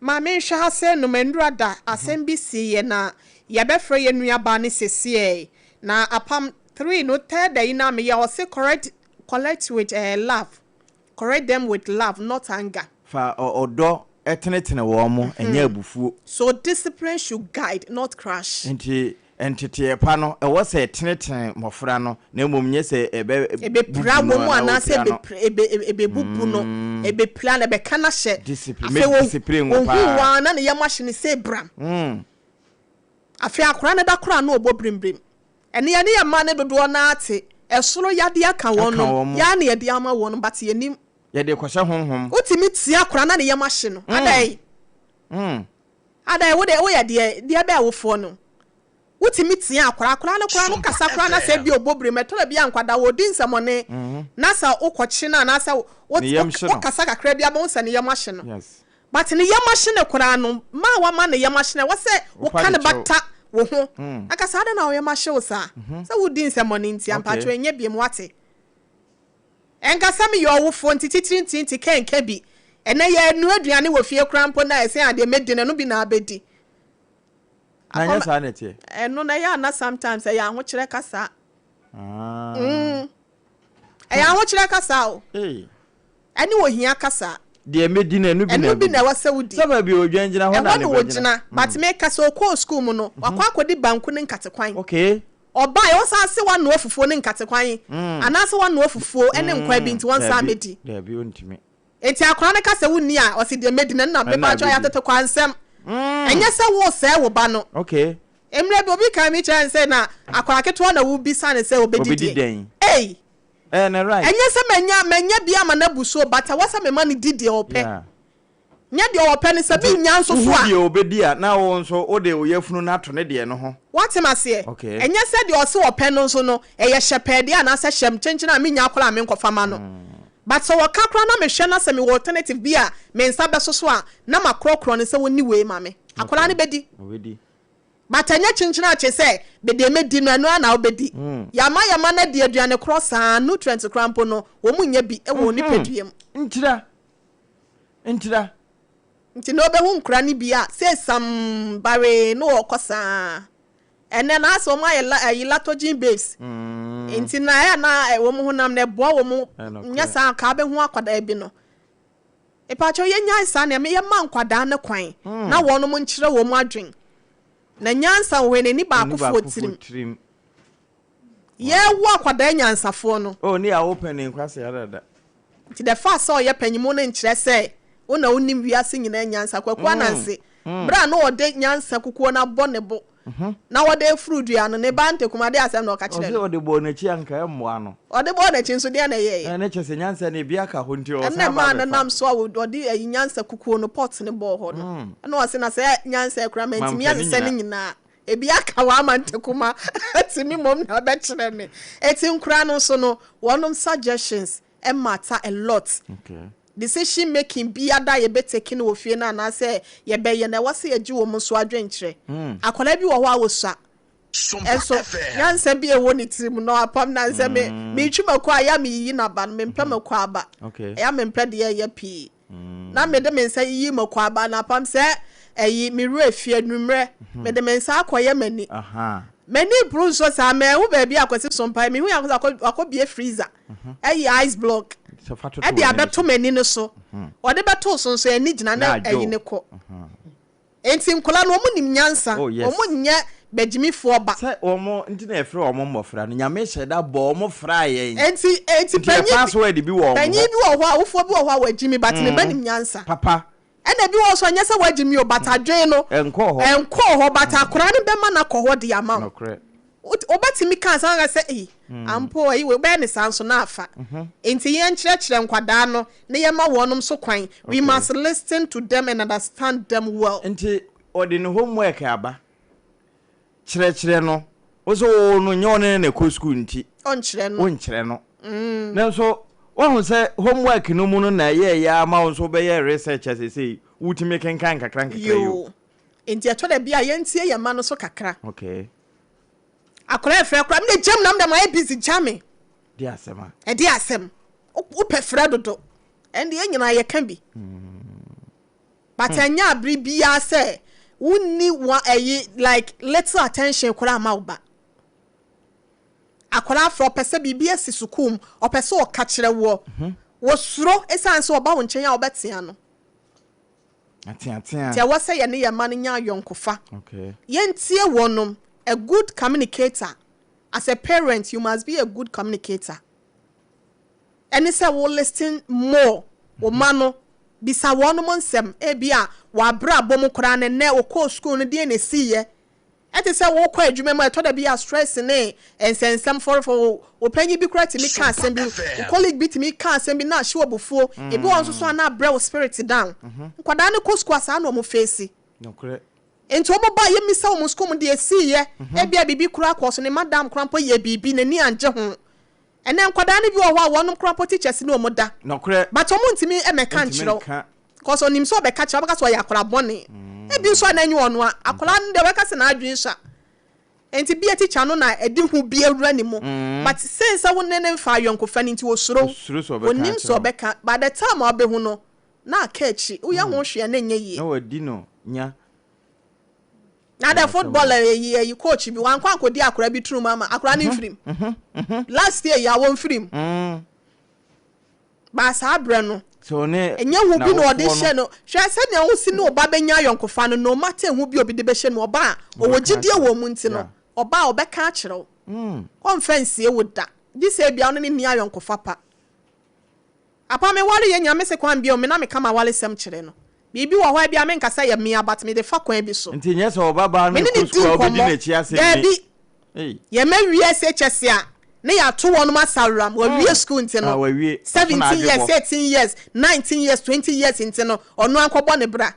Ma menhwɛ ha sɛ Nomanura da asɛm bi siiɛ na yɛbɛfrɛ yɛn nuabaa no sesiei. Na apam three no third ayi no a meyɛ ɔse correct collect with eh love. Correct them with love, not anger. Fa ɔdɔ tenetene wɔn, ɛnyɛ abufuo. So discipline should guide, not crush. Enti nteteeɛ pa no, ɛwɔ sɛ ɛtenetene mmɔfra no, na mmom nyɛ sɛ ɛbɛbubu Ɛbɛpira no wɔn anaa anaasɛ wɔpira no. ɛbɛbubu no, ɛbɛpira no, ɛbɛka no ahyɛ. Discipline, Afei mɛ discipline wo ɔhu paa. wo ara na ne yam ahye no sɛ bram. Afei akwadaa no da koraa na ɔbɔ birimbirim. Ɛnne yɛne yɛn mma no dodoɔ no ara te ɛsoro yadeɛ aka wɔn nom, yɛn ara na yɛde ama wɔn but yɛnnim. Yɛde rekɔhyɛ honhom. Wotumi tia akwadaa na ne yam ahye no, adɛn? Adɛn, wo deɛ woyɛ deɛ, deɛ bɛn awofoɔ no? Wotumi tia akwadaa, akwadaa no koraa no kasa koraa na sɛ ebia ɔbɔ birim, ɛtɔ da bi a nkwadaa wɔdi nsɛmɔne na sɛ wokɔkye no anaasɛ wokasa kakra bi a wobɛhu sɛ ne yam ahye no. But ne yam ahye no koraa no, ma a wama ne yam ahye no, ɛwɔ sɛ woka no bata wo ho. Na ka sɛ, adɛn na wo yam ahye wo saa? Sɛ wodi nsɛmmɔne nti a, mpakyɛw ɛnyɛ biom, woate? Ɛnka sɛ meyɛ ɔwofoɔ nti titiri nti nti kɛnka bi. Ɛnnɛ yɛrenoa aduane wɔ fie koraa mpo no a, ɛsɛn adeɛ mɛdi no, ɛno bi na abɛdi. Na ɛnyɛ saa na ɛteɛ? Ɛno no, ɛyɛ a na sometimes ɛyɛ ahokyerɛ kasa. Mm. Ɛyɛ ahokyerɛ kasa o. Ɛne ohia kasa. Deɛ mɛdi no, ɛno bi na Ɛno bi na ɛwɔ sɛ wodi. Sɛ baabi a odwan gyina hɔ na Ɛhɔ na ne ba gyina. ogyina. But meka sɛ ɔkɔɔ sukuu mu no, wakɔ akɔdi banku ne nkatekwan. Okay. Ɔbaeɛ, ɔsan se wanoa fufuo ne nkatekwan anaasɛ wanoa fufuo ne nkwan bi nti wɔnsan mmɛdi. Daabi, ɔntumi. Nti akwadaa no ka sɛ wonni a, ɔse deɛ mɛdi no ɛno na Ɛno na mepakyɛw ɛyɛ abɛdi. atetekwansɛm. Ɛnyɛ sɛ woresɛe wo ba no. Okay. Mmerɛ bi obi kaa bi kyerɛɛ no sɛ na akwadaa ketewa na wobisa no sɛ ɔbɛdi Ɔbɛdi deɛ. dɛn? Ei! Ɛyɛ ne right. Ɛnyɛ sɛ manya manya bi ama no abu so o, but ɛwɔ sɛ mema no di deɛ ɔpɛ. Yeah. Nyɛ deɛ ɔpɛ no, sɛ Nti mennya nso so wohu a. deɛ ɔbɛdi a, na wo nso wode wo yafunu no ato ne deɛ no ho. Woate me aseɛ? Okay. Ɛnyɛ sɛ deɛ ɔse ɔpɛ no nso no, ɛyɛ hyɛpɛɛ deɛ anaasɛ hyɛm kyenkyen a mennya koraa a menkɔfa ma no. But sɛ ɔka koraa na mehwɛ na sɛ mewɔ alternative bi a me nsa bɛso so a, na makorɔkorɔ no sɛ ɔnni wei ma me. Akwadaa no Okay. bɛdi. Ɔbɛdi. But ɛnyɛ kyenkyen akye sɛ me deɛ mɛdi no ɛno ara na wobɛdi. Yɛama yɛn mma no adi aduane korɔ saa, nutrients koraa mpo no wɔn nnya bi wɔ wɔn nipadua mu. Ntira. Ntira. Nti na wobɛhu nkora no bi a sɛ samm baree na wɔkɔ saa. Ɛnɛ no asɛ wɔn ayɛ la ayi lactogen babes. Nti na ɛyɛ a na wɔn honam no ɛboa wɔn nyɛ saa anka wobɛhu akwadaa bi no. Mepakyɛw yɛnyae saa nneɛma yi, yɛmma nkwadaa no kwan na wɔnom nkyerɛ wɔn adwen. Na nyansa wɔ hɔ yi, n'ani baakofoɔ tirim. Yɛwo akwadaa nyansafoɔ no. Oh, ne yɛawo panin kwasea dada. Nti the fact sɛ ɔyɛ panyin mu no nkyerɛ sɛ wo na wonim wiase nyinaa nyansa. Kwaku Ananse. Berɛ a na ɔde nyansa kukuo no abɔ ne bo na ɔde reforo dua no, ne ba Ntakuma, deɛ asɛm na ɔka kyerɛɛ Ɔse no? ɔde bɔɔ n'akyi a anka ɛmmoa no. Ɔde bɔɔ n'akyi nso, deɛn na ɛyɛeɛ? Ɛɛ, na kyerɛ sɛ nyansa no ebi aka hɔ nti Ɛnna ɔsan aba ɛmaa no abɛfa. nam so a ɔde ayi nyansa kukuo no, pot no bɔɔ hɔ no. Ɛnna ɔse, na sɛ nyansa yi koraa mantumi Mamfa ne ansesa ne nyinaa. nyinaa. Ebi aka hɔ ama Ntakuma atumi mmom na ɔbɛkyerɛ me. Enti nkoraa no nso no, wɔnom suggestions matter a lot. Okay. Decision making biada a yɛbɛ take no wɔ fie no anaasɛ yɛbɛyɛ no, ɛwɔ sɛ yɛgye wɔn nso adwenkyerɛ. Akwadaa bi wɔ hɔ a ɔsua, nso nyansa bi a ɛwɔ ne tirim no apam na sɛ me metwi mako a ɛyɛ a meyiyi n'aba no, mempɛ mako aba. Okay. Ɛyɛ a mempɛ deɛ ɛyɛ pii. Na mede me nsa yiyi mako aba no apam sɛ ɛyi me werɛ fi anwummerɛ, mede me nsa akɔyɛ m'ani. M'ani boro nso saa, manhu baabi a Kwasi so mpae. Mehui ara sɛ wakɔbue freezer ayi ice block de abɛto m'ani no so. Ɔde bɛtoo so nso, ani gyina na ayi no kɔ. Enti nkwadaa no, wɔnim nyansa. Wɔnyɛ bagyimifoɔ ba. Sɛ wɔn nti na yɛfrɛ wɔn mmɔfra no. Nyame hyɛ da bɔɔ wɔn fraa yɛn. Enti, enti Nti yɛ panyin bi, password bi wɔ wɔn panyin hɔ. bi wɔ hɔ a, awofoɔ bi wɔ hɔ a wɔagyimi but ne ba nim nyansa. Papa. Ɛna ebi wɔ hɔ nso ɛnyɛ sɛ wagye mi o but adwene no Ɛnkɔɔ hɔ. ɛnkɔɔ hɔ but akwadaa no bɛma no akɔ hɔ de ama wo. Nokorɛ. Wobɛtumi ka saa nka sɛ ei ampa o ayi wei wobɛyɛ ne saa nso na afa. Nti yɛnkyerɛkyerɛ nkwadaa no na yɛma wɔnom nso kwan. We must listen to them and understand them well. Nti ɔde ne homework aba. Kyerɛkyerɛ no. Wo sɛ wo no nyɛ ɔne no na ɛkɔ sukuu nti. Ɔnkyerɛ no. Wonkyerɛ no. Nanso woahu sɛ homework no mu no na ɛyɛɛyɛ ara ma wo nso wobɛyɛɛ research a seesei wotumi kenkan nkakra nkakra yi o. Yoo. Nti ɛtɔ da bi a yɛntie yɛn mma no so kakra. Okay. Akwadaa ɛfrɛ koraa, me deɛ gyam na me deɛ mayɛ busy, gya me. Ɛde asɛm a. Ɛde asɛm. Wopɛ frɛ dodo. Ɛnde yɛn nyinaa yɛka bi. But ɛnyɛ abere biara sɛ wonni wa ɛyi like little attention koraa ma wo ba. Akwadaa afrɛ ɔpɛ sɛ biribi asi sukuu mu ɔpɛ sɛ ɔka kyerɛ woɔ. Wɔsuro ɛsiane sɛ ɔba wo nkyɛn a wobɛtea no. Ateatea. Nti ɛwɔ sɛ yɛne yɛn mma no nya ayɔnkofa. Okay. Yɛntie wɔnom. A good communicator. As a parent you must be a good communicator. Ɛne sɛ wo listen more wo mma no, bisa wɔnom nsɛm, ebia w'abrabɔ mu koraa no nnɛ wokɔɔ sukuu no deɛn na ɛsiiɛ? Ɛte sɛ wokɔ adwuma mu a ɛtɔ da bi a stress ne nsɛnsɛm fɔrefɔre wo, wo panyin bi koraa tumi ka asɛm bi, wo colleague bi tumi ka asɛm bi na ahye wo abufuo, ebi wɔ hɔ nso so a na abrɛ wo spirit down. Nkwadaa no kɔ sukuu a saa na wɔn face. Nokorɛ. Nti wɔn ba a yɛmmisa wɔn sukuu mu deɛ ɛsiiɛ, ebia biribi koraa kɔɔ so, ne madam koraa mpo yɛɛ biribi n'ani angye ho. Ɛnɛ nkwadaa no bi wɔ hɔ a wɔnom koraa mpo teachers ne wɔn da. Nɔkorɛ. But wɔn ntumi mmɛka Ntumi nkyerɛ wo. nka. Cause ɔnim sɛ ɔbɛka kyerɛ wo ɔbɛka sɛ ɔyɛ akwadaa bɔne. Ebi nso a na ɛnyɛ ɔno a, akwadaa no deɛ ɔbɛka sɛ n'adwene sua. Nti bia teacher no na ɛde hu bi awura ne mu. But since sɛ wo ne no mfa ayɔnkofa no nti osuro wo. Osuro sɛ ɔbɛka Onim sɛ akyerɛ wo. ɔbɛka. By the time a wobɛhu no, na aka akyi. Woyɛ ho hwee a na ɛnyɛ yie. Na wadi no nya. Na dɛ football eyi eyi coach bi wankɔ ankɔdi akora bi turum ama akora no mfirim last year yi a wɔmfirim baa saa berɛ no ɛnyɛ hu bi na ɔde hyɛ no hwɛ sɛnea wosi ne ɔba bɛnya ayɔnkofa no no matter hu bi obi de bɛhyɛ no ɔba a ɔwɔ gyidie wɔ mu nti no ɔba a ɔbɛka akyerɛ wo ɔmfa nsie wo da gye sɛ ebia ɔno ne nni ayɔnkofa pa. Apa me ware yɛ nyame se kwan bio me na meka m'awaresɛm kyerɛ no biribi wɔ hɔ a ebia menka sɛ ɛyɛ mea but mede fa kwan bi so Nti nyɛ sɛ ɔbabaa no me ne rekɔ no di sukuu a wobɛdi nkɔmmɔ n'akyi asɛm ni. daabi Ei. yɛma wie SHS a ne yɛato wɔnom asaworam wawie sukuu nti Ah, no wawie. Ɔso 17 n'adwe years bɔ. 18 years 19 years 20 years nti no ɔno ankɔbɔ ne bra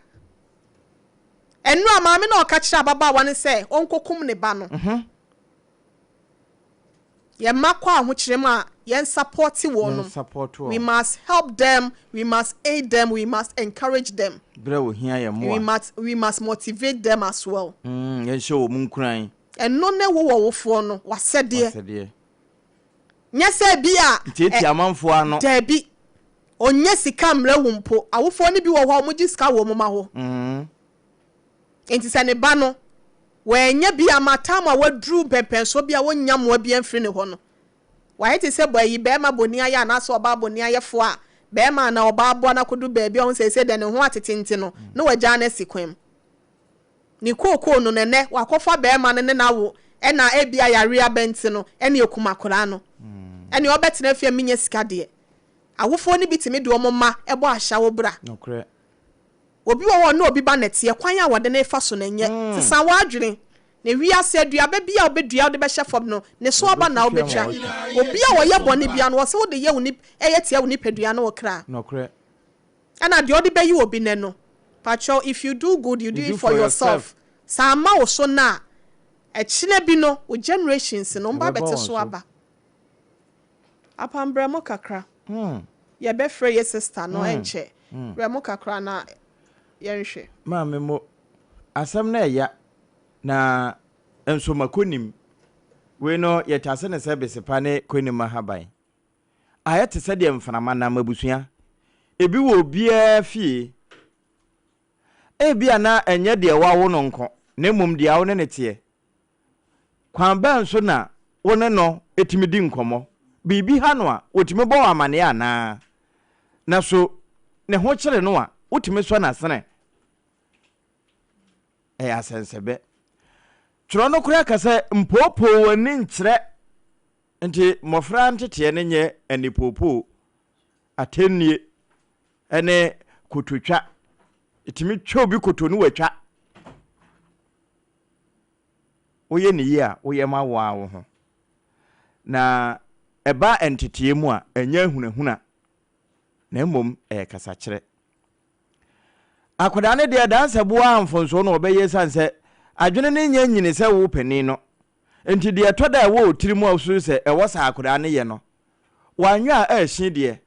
ɛno a maame no a ɔka kyerɛ ababaawa no sɛ ɔnkɔkum ne ba no Yɛn mma kɔ ahokyerɛ mu a, yɛn sapɔte wɔnom. We must help them, we must aid them, we must encourage them. Berɛ a wɔhia yɛn mmoa. We must, we must motivate them as well. Mm, yɛnhyɛ wɔn nkuran. Ɛno ne wo wɔwofoɔ no, w'asɛdeɛ. W'asɛdeɛ. Nyɛ sɛ bi a. Ntiatia amanfoɔ ano. Daabi. Ɔnyɛ sika mmrɛ wo mpo. Awofoɔ no bi wɔ hɔ a, wɔgye sika wɔ wɔn mma hɔ. Mm. Enti sɛ ne ba no, wannya bi amma tam a waduru mpɛnpɛnsoɔ bi a ɔnnya mmoa biara mfiri ne hɔ no, wayɛ te sɛ bɔ ayi barima boniayɛ anaasɛ ɔbaa boniayɛfoɔ a barima anaa ɔbaa aboa no akɔduru baabi a ɔhu sɛ seesei deɛ ne ho atete nti no, na wagyaa no asi kwan mu. Ne kookoo no, na ɛnnɛ wakɔfa barima no ne no awo, ɛna ebia yareɛ aba nti no, ɛne akum akwadaa no. Ɛnneɛ ɔbɛtena fie a mennya sika deɛ. Awofoɔ no bi tumi de wɔn mma bɔ ahyɛwo bra. Nokorɛ. Obi wɔ hɔ a ɔne obi ba na ɛteɛ, kwan a wɔde no refa so no ɛnyɛ. Sesa w'adwene. Na wiase aduaba bi a wobɛdua wode bɛhyɛ fam no, ne so aba na wobɛtwa. Obi a ɔyɛ bɔne biara no, wɔse wode yɛ wo nip, ɛyɛ tia wo nipadua ne wo kra. Nɔkorɛ. Ɛna deɛ ɔde bɛyi obi nɛ no, pakyɛw, if you do good, you do it for yourself. Sɛ amma wo so nnɛ a, ɛkyena bi no, wo generations no, wɔn ba Ɛbɛba abɛte wɔn so so. aba. Apam brɛ mo kakra. Yɛbɛfrɛ yɛ sister no ɛnkyɛ. Brɛ mo kakra na yɛnhwɛ. Maame mo, asɛm no ɛya na nso ma konim. Wei no yɛtase no sɛ besepa ne konim ahaban. Ayɛ te sɛ deɛ mframa nam abusua. Ebi wɔ obiara fie. Ebia na ɛnyɛ deɛ wawo no nko na mmom deɛ wo ne no teɛ. Kwan bɛn so na wo ne no tumi di nkɔmmɔ? Biribi ha no a, otumi bɔ wo amanneɛ anaa? Na so ne ho kyere no a, wotumi sɔ n'asene? Ɛyɛ asɛnsɛbɛ. Twerɛ no koraa ka sɛ, Mpoopoo w'ani nkyerɛ. Nti mmɔfra nteteɛ no nyɛ anipoopoo, atɛnnie, ne kototwa. Ɛtumi twa obi koto ne watwa. Woyɛ no yie a, woyɛ ma wo ara wo ho. Na ɛba nteteeɛ mu a, ɛnyɛ ahunahuna, na mmom ɛyɛ kasakyerɛ. Akwadaa no deɛ, dansɛboɔ ara mfomsoɔ na ɔbɛyɛ ɛsiane sɛ adwene no nyɛ nyini sɛ wo panin no. Nti deɛ ɛtɔ da a ɛwɔ wo tirim a wosuro sɛ ɛwɔ sɛ akwadaa no yɛ no, wanyɛ a ɛrehye deɛ,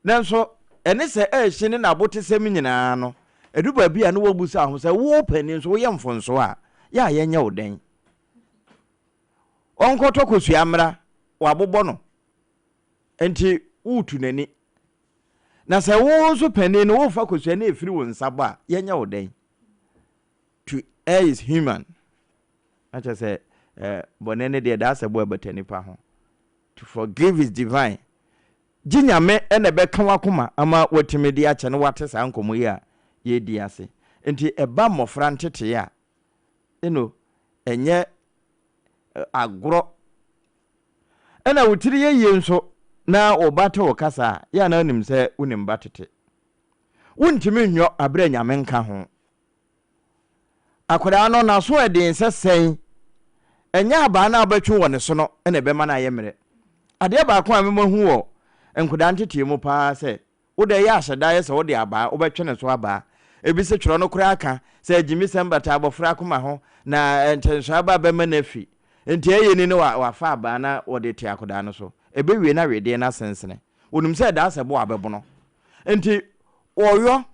Nanso, ɛne sɛ ɛrehye ne n'abotesɛm nyinaa no, ɛdu baabi a na wabisa ho sɛ, 'Wo panin nso, woyɛ mfomso a, yɛ a yɛnyɛ wo dɛn? Ɔnkɔtɔ kosua mmra, wɔabobɔ no, enti woretu n'ani. Na sɛ wo nso panin no, worefa kosua na ɛfiri wo nsa bɔ a, yɛnyɛ wo dɛn? To err is human. Na kyerɛ sɛ, eh, bɔne no deɛ, daa sɛ bo ɛbata nipa ho. To forgive is divine. Gye Nyame na ɛbɛka w'akoma ama woatumi de akyɛ na woate saa nkɔmmɔ yi a yɛredi yi ase. Nti ɛba mmɔfra ntetee a, you know, ɛnyɛ agorɔ. Ɛna wo tiri yɛ yie nso na wo ba te wo kasa a, yɛ a na wonim sɛ wonim ba tete. Wontumi nyɔ aberɛ a Nyame nka ho. Akwadaa no, n'aso yɛ den sɛ sɛn? Ɛnyɛ abaa no a wobɛtwe wɔ ne so no na ɛbɛma no ayɛ mmerɛ. Adeɛ baako a memahu wɔ nkwadaa nteteɛ mu pa ara sɛ, wo deɛ yɛ ahyɛda yɛ sɛ wode abaa, wobɛtwe ne so abaa. Ebi se twerɛ no koraa ka sɛ agyimisɛm bata abɔfra akoma ho na nkyɛnsoɔ aba bɛma no afi. Nti ɛyɛ ni no wafa abaa na wɔde te akwadaa no so. Ɛbɛwie na wedeɛ no asensene. Wɔnim sɛ ɛdaa sɛ bo a bɛbono. Nti wɔyɔ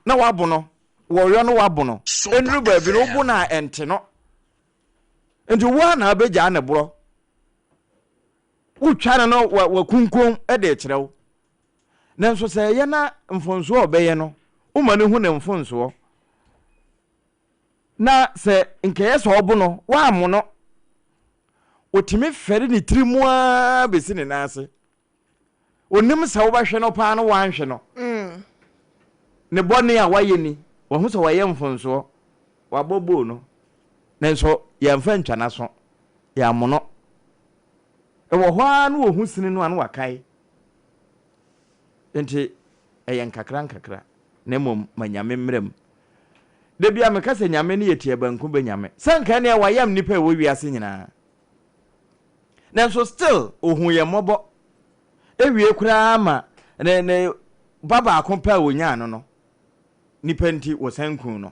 na wabono Wɔyɔ no wabono. Ɛnuru baabi no wobo no a ɛnte no. Nti wo ara na wobɛgyaa ne borɔ. Wotwa no no wakunkun de rekyerɛ wo. Nanso sɛ ɛyɛ na mfonsoɔ a ɔbɛyɛ no, woma no hu ne mfonsoɔ. Na sɛ nkɛyɛ sɛ ɔbo no, woammo no. Ɔtumi fɛre ne tiri mu ara bɛsi ne nan ase. Onim sɛ wobɛhwe no paa no woanhwe no. Ne bɔne a wayɛ ni, wahu sɛ wayɛ mfomsoɔ, wabɔ bow no, nanso yɛmfa ntwa n'aso, yɛammono. Ɛwɔ hɔ ara na ɔhu sini no a na wakae. Enti ɛyɛ nkakra nkakra, na mmom ma Nyame mmra mu. Da biara meka sɛ Nyame no yɛ tiabanku bɛ Nyame. Sɛ nka ɛneɛ wayam nnipa a ɛwɔ wiase nyinaa. Nanso still ohuu yɛn mmɔbɔ. Ewie koraa ma ne ne ba baako pɛ a onyaa no no, nipa nti wɔsan kuu no.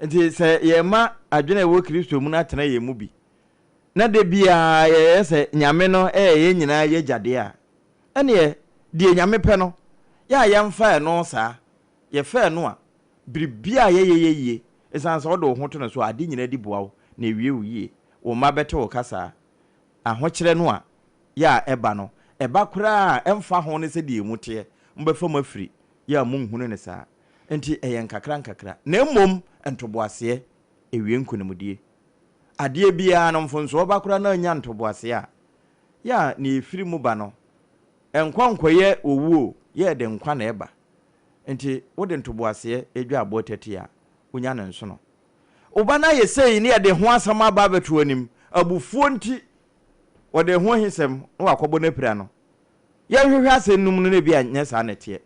Nti sɛ yɛma adwene a ɛwɔ Kristo mu no atena yɛn mu bi, na da biara yɛyɛ sɛ Nyame no yɛ yɛn nyinaa yɛn agya deɛ a, ɛneɛ deɛ Nyame pɛ no, yɛ a yɛmfa ɛno saa. Yɛfa ɛno a, biribiara a yɛyɛ yɛ yie, esiane sɛ wode wo ho to no so a, ade nyinaa di boa wo na ewie wo yie. Wo mma bɛte wo kasa. Ahokyerɛ no a yɛ a ɛba no, ɛba koraa a ɛmfa ho ne sɛdeɛ emu teɛ, mobɛfa mu afiri yɛ a monhunu no saa. Enti ɛyɛ nkakrankakra, na mmom ntoboaseɛ ɛwie nkonimdie. Adeɛ biara no, mfomsoɔ ba koraa na annya ntoboaseɛ a, yɛ a nea ɛfiri mu ba no, ɛnkɔ nkɔyɛ owuo, yɛ ɛde nkwa na ɛba. Enti wode ntoboaseɛ dwa aboa tati a, wonya no nsono. Wo ba no ayɛ sei ne yɛde ho asɛm aba abɛto w'anim, abufuo nti wɔde ho ahisɛm na wakɔbɔ no apira no. Yɛnhwehwɛ asɛm no mu no na ebia nyɛ saa na ɛteɛ.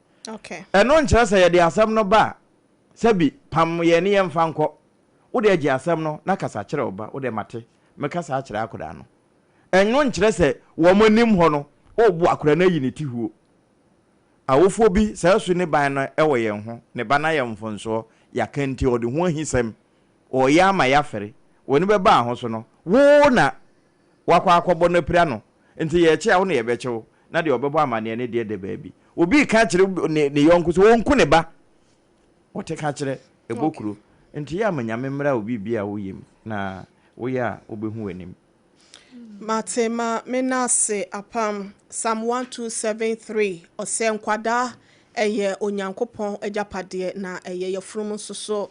Ɛno nkyerɛ sɛ yɛde asɛm no ba a, Sɛbi, pam yɛn ne yɛmfa nkɔ. Wo deɛ gye asɛm no na kasa kyerɛ wo ba. Wo deɛ mate, mɛkasa akyerɛ akwadaa no. Ɛno nkyerɛ sɛ wɔn anim hɔ no, worebo akwadaa no ayi ne ti huo. Awofoɔ bi, saa su ne ban no wɔ yɛn ho. Ne ba no ayɛ mfomsoɔ, yɛaka nti ɔde ho ahisɛm, ɔreyɛ ama yɛafɛre. W'ani bɛba ho so no, wo na woakɔ akɔbɔ no apira no. Nti yɛrekye a, wo na yɛbɛkye wo, na deɛ ɔbɛbɔ amaneɛ no deɛ da baabi. Obi reka akyerɛ ne ne yɔnko sɛ ɔnku ne ba. Ɔte ka kyerɛ, ɛbɔ kuro. Nti yɛ a ma Nyame mmra wo biribi a woyɛ mu, na woyɛ a wobɛhu w'anim. Mate ma me nan ase apam. Psalm 127:3 Ɔsɛ nkwadaa yɛ Onyankopɔn agyapadeɛ na ɛyɛ yafunum nso so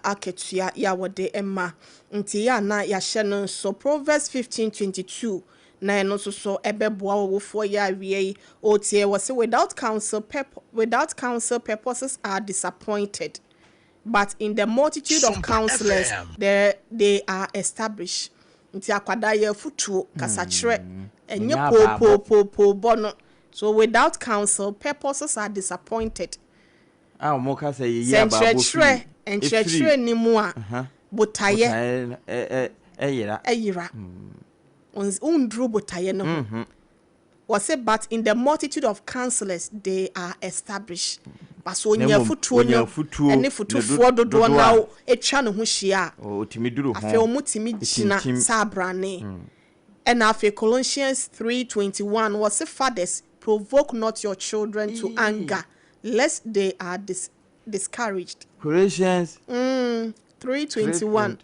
akatua yɛ a wɔde ma nti yɛ a na yɛahyɛ no nso. Proverbs 15:22 na ɛno nso so ɛbɛboa ɔwofoɔ yɛ awie yi ɔretie wɔ se without counsel purpo without counsel purposes are disappointed but in the multitude of Sompa counselors FM. there they are established. Nti akwadaa yɛ afutuo, kasakyerɛ, ɛnyɛ Ɛnyɛ abaabɔ. poopoopoopoo bɔ no. So without counsel, purposes are disappointed. A wɔn ka sɛ yɛyi Sɛ abaabɔ nkyerɛkyerɛ, firi nkyerɛkyerɛ efiri ni mu a, botaeɛ botaeɛ no ɛ ɛ ɛyera. ɛyera. Wonduru botaeɛ no ho. Wɔse but in the multitude of counselors they are established. But sɛ Na onya mmom afutuo onya no afutuo ɛne ne futufoɔ do dodoɔ dodoɔ no a a atwa ne ho hyia a, ɔtumi duru afei ho wɔn tumi gyina etintim. sɛ abrane. Ɛna afei Colossians 3:21 wɔse fathers provoke not your children to anger lest they are discouraged. Colossians 3:21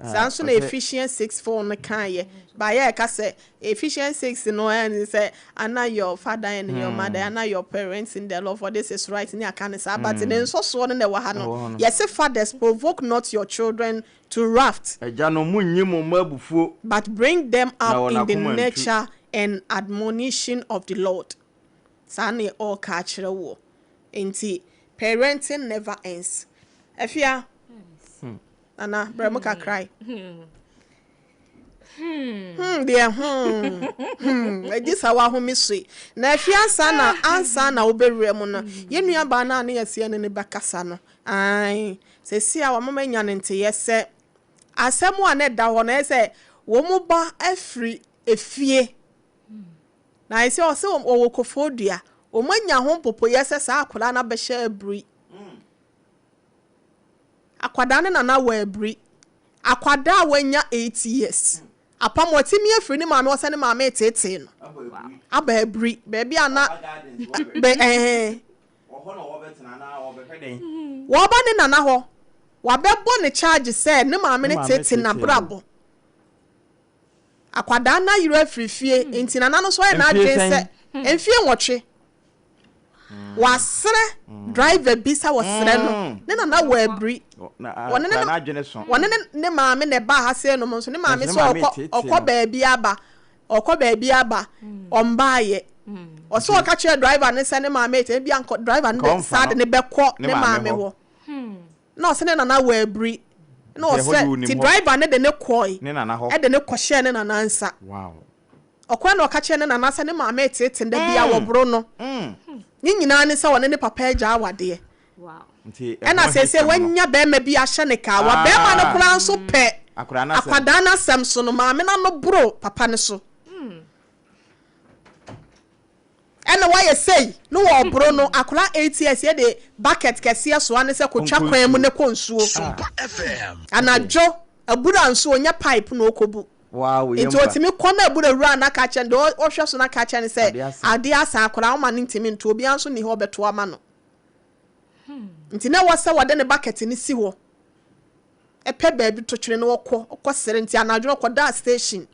saa nso na ɔsɛ Ephesians 6:4 no kaeɛ baayɛ ɛka sɛ Ephesians 6 no ɛne sɛ ana your father and your mother ana your parents in the Lord for this is right ne aka ne saa but ne nsɔsoɔ no na ɛwɔ ha Ɛwɔ no hɔ no. yɛse fathers provoke not your children to wrath Agya no munnyi mo mma abufuo but bring them na up wɔn in the akoma ntu. nurture and admonition of the Lord. Saa ne ɔreka akyerɛ woɔ. Nti parenting never ends. Afia, Nana, brɛ mu kakra yi. Deɛ agyi sa wahome so yi. Na afia ansa na ansa na wobɛwura mu no, yɛn nuabaa no a ne yɛseɛ ne ne bɛkasa no, ae, seesei a wɔn anya ne nteyɛ sɛ asɛm a na ɛda hɔ no ɛyɛ sɛ wɔn mu ba afiri efie na ayɛ sɛ ɔsɛ ɔwɔ kofoɔ dua wɔn anya ho mpopoyɛ sɛ saa akwadaa no abɛhyɛ abiri akwadaa no nana wɔ abiri akwadaa a wanya 8 years apam wɔtumi afiri ne maame wɔ sɛ ne maame etetee no aba abiri baabi a na bɛ ɛɛ wɔba ne nana hɔ wabɛbɔ ne charge sɛ ne maame Ne ne maame tete tete no. n'abrabɔ akwadaa no ayerɛ afiri fie nti nana no nso ayɛ Mfie n'adwene sɛn? sɛ mfie 8 wasrɛ driver bi sɛ wɔsrɛ no ne nana wɔ abiri Na wɔne ne akwadaa no adwene so. wɔne ne maame na ɛbaa ha sei nom nso ne maame Nanso ne sɛ maame ɔkɔ tetee ɔkɔ no. baabi aba ɔkɔ baabi aba ɔmbaayɛ ɔsɛ ɔka kyerɛ driver ne sɛ ne maame ete ebi ankɔ driver no Nka de ɔmfa saa de no. ne bɛkɔ Ne ne maame maame hɔ. hɔ na ɔsɛ ne nana wɔ abiri na Nti ɛhɔ de ɔsɛ wonim ti hɔ. driver ne de ne kɔe Ne nana hɔ. ɛde ne kɔhyɛɛ ne nana nsa Wow. ɔkɔɛ na ɔka kyerɛ ne nana sɛ ne maame etete da bi a wɔboro no ne nyinaa ne sɛ ɔne ne papa agya awadeɛ Wow. Nti ɛna ɛho seesei ahisɛm no. wanya bɛrima bi ahyɛ ne kaa wa Ah. bɛrima no koraa nso pɛ Akwadaa no asɛm. akwadaa no asɛm so no maame no ano boro papa no so ɛna wayɛ sei ne wɔboro no akwadaa 8 years yɛde bucket kɛseɛ soa ne sɛ kotwa Ɔnkɔ kwan mu nsuo. ne kɔ nsuo Sompa FM. anadwo abura nsuo onyɛ pipe na ɔkɔbu Wow, nti yɛmfa. otumi kɔ na abura wura na aka kyerɛ no deɛ ɔhwɛ so na aka kyerɛ no sɛ Adeɛ asa. adeɛ asa akwadaa ɔma no ntumi nto obiara nso ni hɔ ɔbɛto ama no nti na ɛwɔ sɛ wɔde ne bucket no si hɔ ɛpɛ baabi to twene no ɔkɔ ɔkɔ sere nti anadwo no ɔkɔdaa station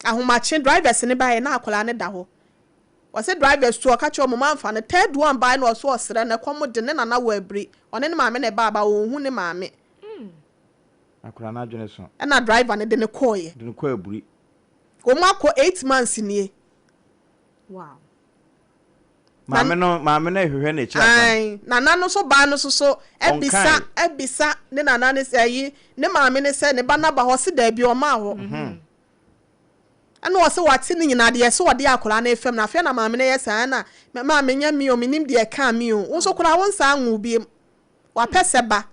ahomakye drivers ne baeɛ na akwadaa ne da hɔ wɔsɛ drivers to ɔka kyerɛ ɔmo manfa no third one baeɛ na ɔso ɔsrɛ no ɛkɔm de ne nana wɔ abiri ɔne ne maame na ɛba aba wɔnhu ne maame Akwadaa no adwene so. ɛna driver no de ne kɔɔeɛ De no kɔ aburi. wɔn akɔ 8 months nie Wow. Maame no ehwehwɛ n'akyi akwan. Ae, nana no so baa no so so ɛbisa Ɔnkae. ɛbisa ne nana ne sɛ ɛyi ne maame ne sɛ ne ba naba hɔ si daabi ɔmaa hɔ ɛna ɔsɛ wate ne nyinaa deɛ sɛ ɔde akwadaa no efam na afei na maame no yɛ saa ɛna maame nyɛ mi o mi nim deɛ ɛka mi o wo nso koraa wo nsa anwo biem. Wapɛ sɛ ba.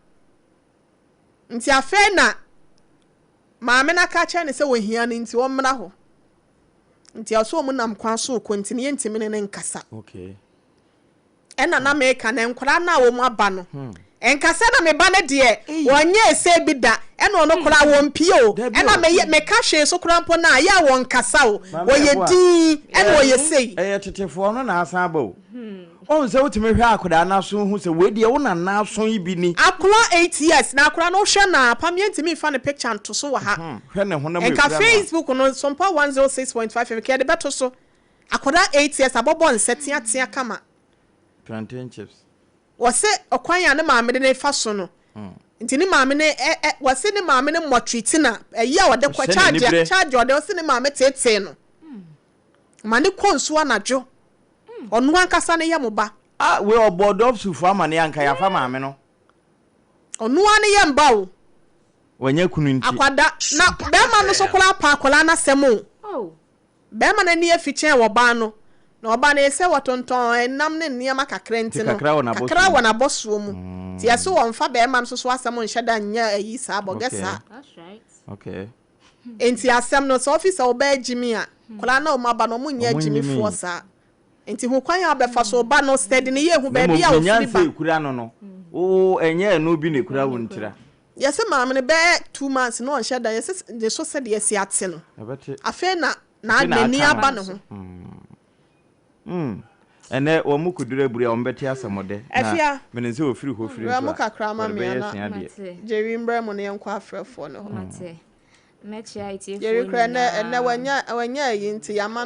Nti afei na maame no aka akyerɛ no sɛ ohia no nti ɔmmra hɔ. Nti ɔsɛ ɔmo nam kwan so rekɔ nti no yɛntumi ne no nkasa. Okay. Ɛna na meka no nkwadaa no a wɔn aba no nkasa na me ba no deɛ wɔnyɛ ɛsɛ bi da ɛna ɔno koraa wɔmpie o ɛna meyɛ meka hwee so koraa mpo no a yɛ a wɔnkasa o wɔyɛ din ɛna wɔyɛ sei. Ɛyɛ tetefoɔ no na asan aba o. Wohu sɛ wotumi hwɛ akwadaa no aso hu sɛ wei deɛ wo nana aso yi bi ni. Akwadaa 8 years na akwadaa no wohwɛ no a pam yɛntumi nfa ne picture nto so wɔ ha. Hwɛ ne honam Nka ekura no a. Facebook no Sompa 106.5 FM nka yɛde bɛto so. Akwadaa 8 years abɔbɔ nsɛ teatea kama. Plantain chips. Wɔse ɔkwan a ne maame de ne fa so no nti ne maame ne ɛ ɛ wɔse ne maame ne mmɔtwiti na ɛyi a ɔde kɔ Ɔhyɛ charge n'ani charge ɔde ɔse ne maame teetee no ma ne kɔ nsuo anadwo ɔno ankasa ne yɛ mo ba. Ah, wei ɔbɔ dɔpsufo ama ne anka yɛafa maame no. Ɔno ara ne yɛ mba o. Wanya kunu nti. Akwada na bɛrima no so koraa pa akwadaa n'asɛm o. Oh. Bɛrima no ani afi kyɛn wɔ ɔbaa no na ɔbaa no sɛ wɔtontɔn ɛnam ne nneɛma kakra nti Nti no kakra wɔ n'abɔsoɔ kakra mu. Wɔ n'abɔsoɔ mu nti yɛso wɔmfa bɛrima no so so asɛm nhyɛ da nyɛ ayi saa bɔgɛ saa. That's right. Nti asɛm no sɛ ɔfi sɛ ɔbaa gyimi a kwadaa na ɔmo aba no ɔmo nyɛ Ɔmo nyimi. agyimifoɔ saa nti ho kwan a ɔbɛfa so ɔba no steady ne yɛ hu Na baabi a mmom ne ofiri nyansa ba. ekura no, wo ɛnyɛ ɛno bi na ekura wo ntira. Yɛsɛ maame no bɛyɛ 2 months na ɔnhyɛ da yɛsɛ ne so sɛdeɛ ɛsi ate no. Ɛbɛte. Afei na Afei na n'ani aka no. aba ne ho. Ɛnɛ wɔn mu kuduru aburi a wɔn bɛte asɛmɔdɛ. Na Afia. menim sɛ ofiri hɔ firi Brɛ nso mu a kakra ma wɔde me bɛyɛ ana. sua deɛ. Mate. Jerry mbrɛ mu no yɛnkɔ afrɛfoɔ no hɔ. Mate. Mɛkyia atiefoɔ Jerry kora ɛnɛ ɛnɛ nyinaa. Wanya ayi nti yama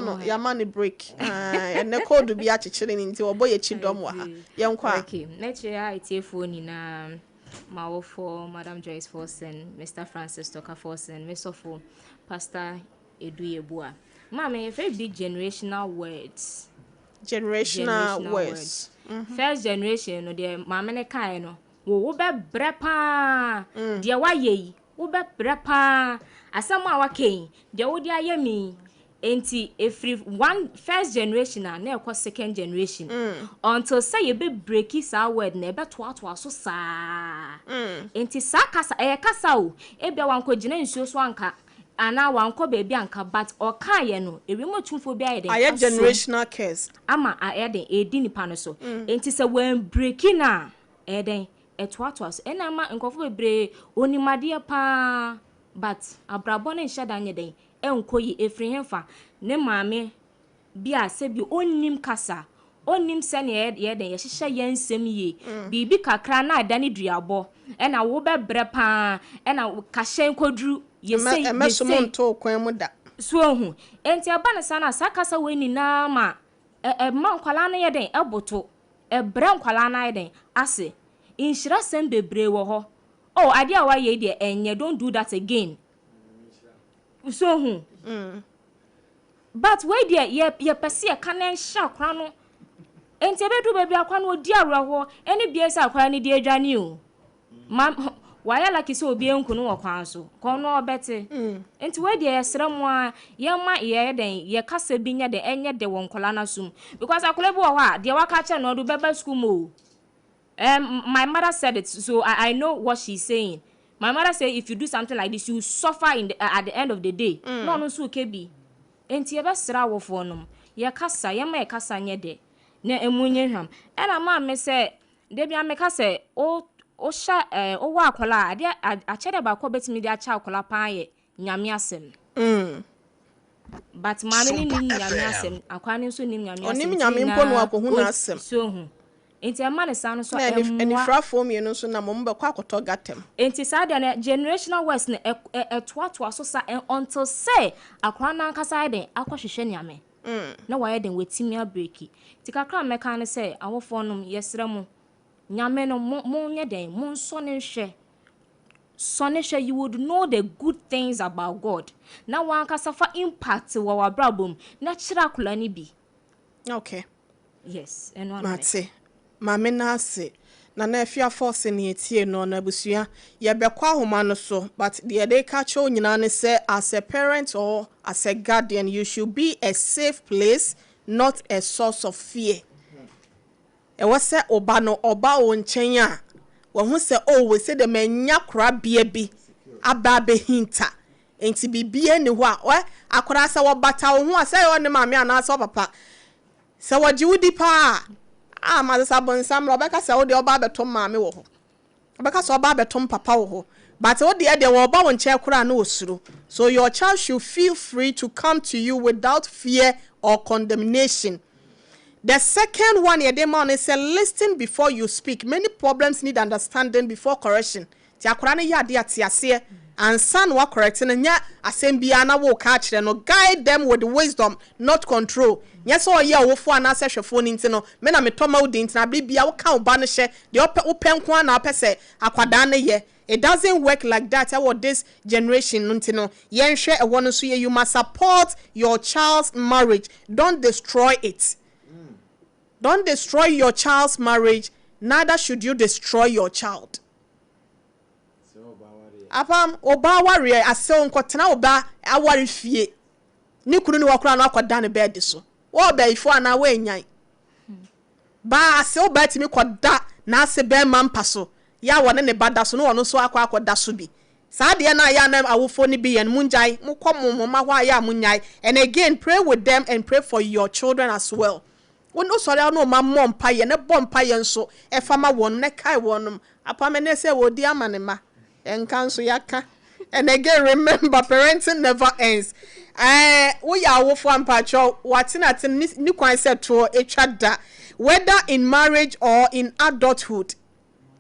no break. Ah, ɛnɛ code bi akyekyere ne nti wɔbɔ yɛ kyi dɔm wɔ ha. Yɛnkɔ a. Okay. Mɛkyia atiefoɔ nyinaa. M'awofoɔ, Madam Joyce Forson, Mr. Francis Toka Forson, me sɔfo, Pastor Edu Yeboah. Maame, yɛfrɛ bi generational words. Generational words. First generation no deɛ maame ne kae no, wo wobɛbrɛ paa. Deɛ wayɛ yi, wobɛbrɛ paa. Asɛm a waka yi, deɛ wode ayɛ me yi, nti efiri one first generation a na ɛkɔ second generation until sɛ yɛbɛ break saa word na ɛbɛtoatoa so saa. Nti saa kasa ɛyɛ kasa o, ebia wankɔgyina nsuo so anka anaa wankɔ baabi anka, but ɔkaeɛ no ewiem otumfoɔ bi ayɛ den Ayɛ asom generational curse. Ama ayɛ den edi nipa no so. Nti sɛ wɔn break na ɛyɛ den ɛtoatoa so ɛna ama nkurɔfoɔ bebree onimadeɛ paa, but abrabɔ no nhyɛ da nyɛ den ɛnkɔ yi efiri hefa ne maame bi a sɛbi ɔnnim kasa, ɔnnim sɛnea yɛ den yɛhyehyɛ yɛn nsɛm yie, biribi kakra na ɛda ne duabɔ ɛna wobɛbrɛ paa ɛna kahyɛn kɔduru yɛsei. Ɛmɛ so mo Yɛsei nto kwan mu da. So ohu nti ɛba ne saa na saa kasa wei nyinaa ma ɛma nkwalaa no yɛ den ɛboto ɛbrɛ nkwalaa no ayɛ den ase. Nhyirasɛm bebree wɔ hɔ oh, adeɛ a wayɛ yi deɛ ɛnyɛ, don't do that again. So ohu, but wei deɛ yɛpɛ sɛ yɛka na nhyɛ akora no nti ɛbɛduru baabi akora no ɔdi awerɛhoɔ ɛne bie sɛ akora no di adwane o ma wayɛ lucky sɛ obi nku no wɔ kwan so kɔn no ɔbɛte. Nti wei deɛ yɛsrɛ mu a yɛma yɛyɛ dɛn yɛkasa bi nyɛ dɛn ɛnyɛ dɛ wɔ nkɔla no asom because akɔla bi wɔ hɔ a deɛ waka kyerɛ no ɔde bɛba sukuu mu o. My mother said it, so I know what she's saying. My mother said if you do something like this, you suffer at the end of the day. Na ɔno nso ke bi nti yɛbɛsrɛ awofoɔ nom yɛkasa yɛma yɛkasa nyɛ dɛ na emu nyɛ hwam. Ɛna maame sɛ debi ameka sɛ o wohyɛ wowɔ akɔla a adeɛ akyɛdeɛ baako a wobɛtumi de akyɛ akɔla paa yɛ Nyame asɛm. But maame no nim Nyame asɛm, akɔla no nso nim Nyame asɛm. Ɔnim nti Nyame mpo no nyinaa akɔhu n'asɛm. So hu nti ɛma ne saa no so Na ɛmmoa. Anifrafoɔ mmienu nso nam ɔmo bɛkɔ akɔtɔ gatam. Nti saa deɛ no generational words no ɛtoatoa so sa until sɛ akwaraa no ankasa ayɛ den akɔhwehwɛ Nyame na wayɛ den watumi a break. Nti kakra a mɛka ne sɛ awofoɔ nom yɛsrɛ mo Nyame no mo monyɛ den monsɔ ne nhwɛ, sɔ ne hwɛ, you would know the good things about God na wankasa fa impact wɔ w'abrabɔ mu na kyerɛ akwaraa no bi. Yes, ɛno ano. Mate maame no ase Nana Afiafo se ne etie no na abusua yɛbɛkɔ ahoma no so, but deɛ yɛde ka kyerɛw nyinaa ne sɛ as a parent or as a guardian, you should be a safe place, not a source of fear. Ɛwɔ sɛ ɔba no ɔba wo nkyɛn a Wahu sɛ, oh, wei sɛ deɛ manya korabea bi aba abɛhinta. Nti biribiara nni hɔ a, ɛ, akwadaa sɛ wɔbata wo ho a, sɛ ɛyɛ ɔne maame anaasɛ ɔpapa, sɛ wɔgye wo di paa a, ah, masesa bonsam mmra, ɔbɛka sɛ wo deɛ ɔba abɛto maame wɔ hɔ. Ɔbɛka sɛ ɔba abɛto papa wɔ hɔ. But wo deɛ deɛ wɔba wo nkyɛn koraa na osuro. So your child should feel free to come to you without fear or condemnation. The second one yɛde ma wo ne sɛ listen before you speak. Many problems need understanding before correction. Nti akwadaa no yɛ adeɛ a te aseɛ ansa na woacorrect no, nyɛ asɛm biara na woreka akyerɛ no. Guide them with wisdom not control. Nyɛ sɛ ɔyɛ ɔwofoɔ anaasɛ hwɛfoɔ no nti no, me na metɔ ma wo di nti na bere biara woka wo ba no hyɛ, deɛ ɔpɛ wopɛ nko ara na wopɛ sɛ akwadaa no yɛ. It doesn't work like that ɛwɔ this generation no nti no, yɛnhwɛ ɛhɔ no nso yie. You must support your child's marriage, don't destroy it. Don't destroy your child's marriage, neither should you destroy your child. Apam, wo ba awareɛ asew nkɔtena wo ba aware fie. Ne kunu ne wɔ koraa no akɔda ne bed so. Wɔ ɔbɛyifo anaa woanyan. Baa asew baa tumi kɔda n'ase bɛrima mpa so, yɛ a wɔne ne ba da so na ɔno nso akɔ akɔda so bi. Saa adeɛ no a yɛ a na awofoɔ no bi yɛ no, mongyae. Mokɔ mo mo mma hɔ a yɛ a monnyae. And again, pray with them and pray for your children as well. Wo wosɔre a wo ne wo mma mmɔ mpaeɛ na bɔ mpaeɛ nso fa ma wɔn na kae wɔn. Apam ɛnnɛ sɛ wɔredi ama ne mma. Yɛnka nso yɛaka. And again, remember, parenting never ends. Ɛɛ, woyɛ awofo a mpakyɛw, w'atenatene ne ne kwan sɛ toɔ atwa da. Whether in marriage or in adulthood.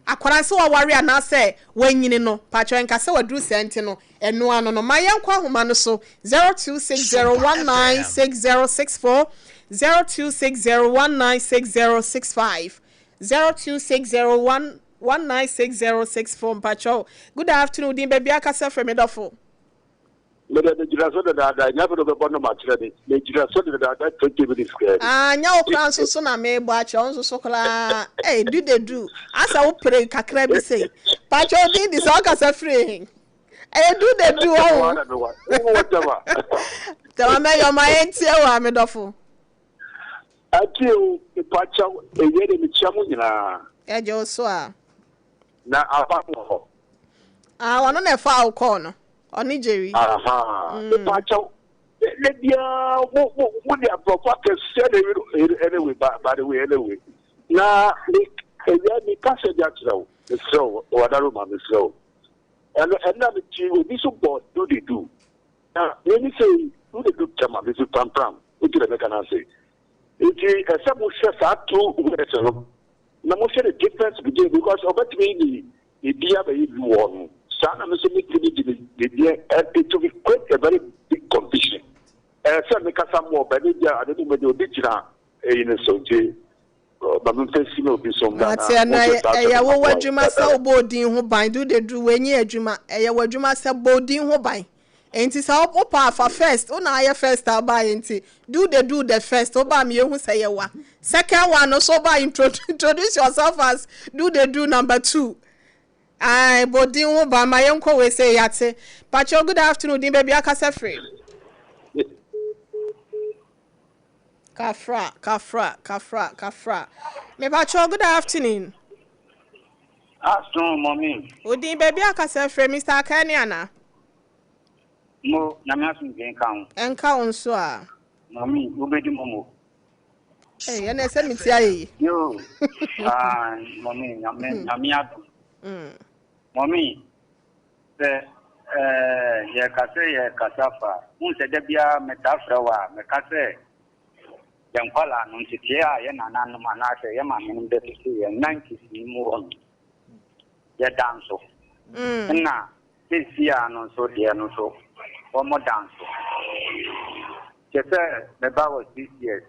Akwadaa sɛ waware anaasɛ wanyini no, mpakyɛw ɛnka sɛ waduru saa nti no, ɛno ano no. Ma yɛnkɔ ahoma no so, 0260196064, 0260196065, 0260 196064, mpakyɛw. Good afternoon, din baabi akasa firi me dɔfo. Mede megyina so dedaada, ɛnyɛ afei na wobɛbɔ nnɔm akyerɛ me. Megyina so dedaada 20 minutes koraa ni. Ah, nyɛ wo koraa nso so na merebɔ akyerɛ wo nso so koraa. Ei, du de du. Asa wo pere kakra bi sei. Pakyɛ wo din di sɛ ɔkasa firi he? Ɛyɛ du de du ɔho. Wowɔ Tema. Tema mɛyɔ ma yɛntie wo a me dɔfo. Atie o, mepakyɛw, ɛyɛ de mekyia mo nyinaa. Yɛgye wo so a. Na aba wɔ hɔ. Ah, ɔno na ɛfaa wo kɔɔ no. Ɔne Jerry. Aha, mepakyɛw. Ne biara mo mo mo de aborɔfo akɛseɛ na ewi anyway by, by the way anyway. Na me ewia mi kasa bi akyerɛ wo. Mesrɛ wo, wadaro ma mesrɛ wo. Ɛno ɛnna me ti obi so bɔ do de do. Na me ne sɛ do de do tɛma me fi prampram. Wotu na mɛka n'ase. Nti ɛsɛ mo hwɛ saa two words no. Na mo hwɛ the difference between because ɔbɛtumi de ne din abɛyɛ bi wɔ hɔ no saa na me nso metumi de me din it will be quite a very big confusion. Ɛyɛ sɛ mekasa mmɔ ɔbɛ ne deɛ ade no mu deɛ obi gyina eyi no so nti ma me mfa si na obi so mbra na Mate, ɛno mo ɛyɛ hwɛ saa ɛyɛ asɛm no wo ma boa w'adwuma sɛ wobɔ odin ho ban do de duru w'enyi adwuma ɛyɛ w'adwuma sɛ bɔ odin ho ban. Enti sɛ wo pɛ a fa first, wo na ayɛ first a wobaeɛ nti do the do the first, woba a ma yɛhu sɛ yɛwa. Second one no nso woba a introduce yourself as do the do number two. Ae, bɔ din ho ban ma yɛnkɔ wei sei yɛate. Pakyɛw good afternoon, din baabi akasa firi? Kafra, kafra, kafra, kafra. Mepakyɛw good afternoon. Afternoon, mommy. Wo din baabi akasa firi, Mr. Akani ana? Mo, Nyame asomdwoe nka wo. Ɛnka wo nso a. Mami, wobɛdi momo. Ee, ɛnna ɛsɛ me ti ayɛ yi. Yo, ah, mami, nyame, nyame adom. Mami, sɛ ɛɛ yɛka sɛ yɛkasa fa, wohu sɛ da biara metaa frɛ wo a, meka sɛ yɛn nkwadaa no nteteɛ a yɛn nananom anaasɛ yɛn maamenom de tete yɛn 90s no mu hɔ no, yɛda nso. Nna Seesei ara no nso deɛ no nso wɔda nso. Kyerɛ sɛ me ba wɔ 6 years.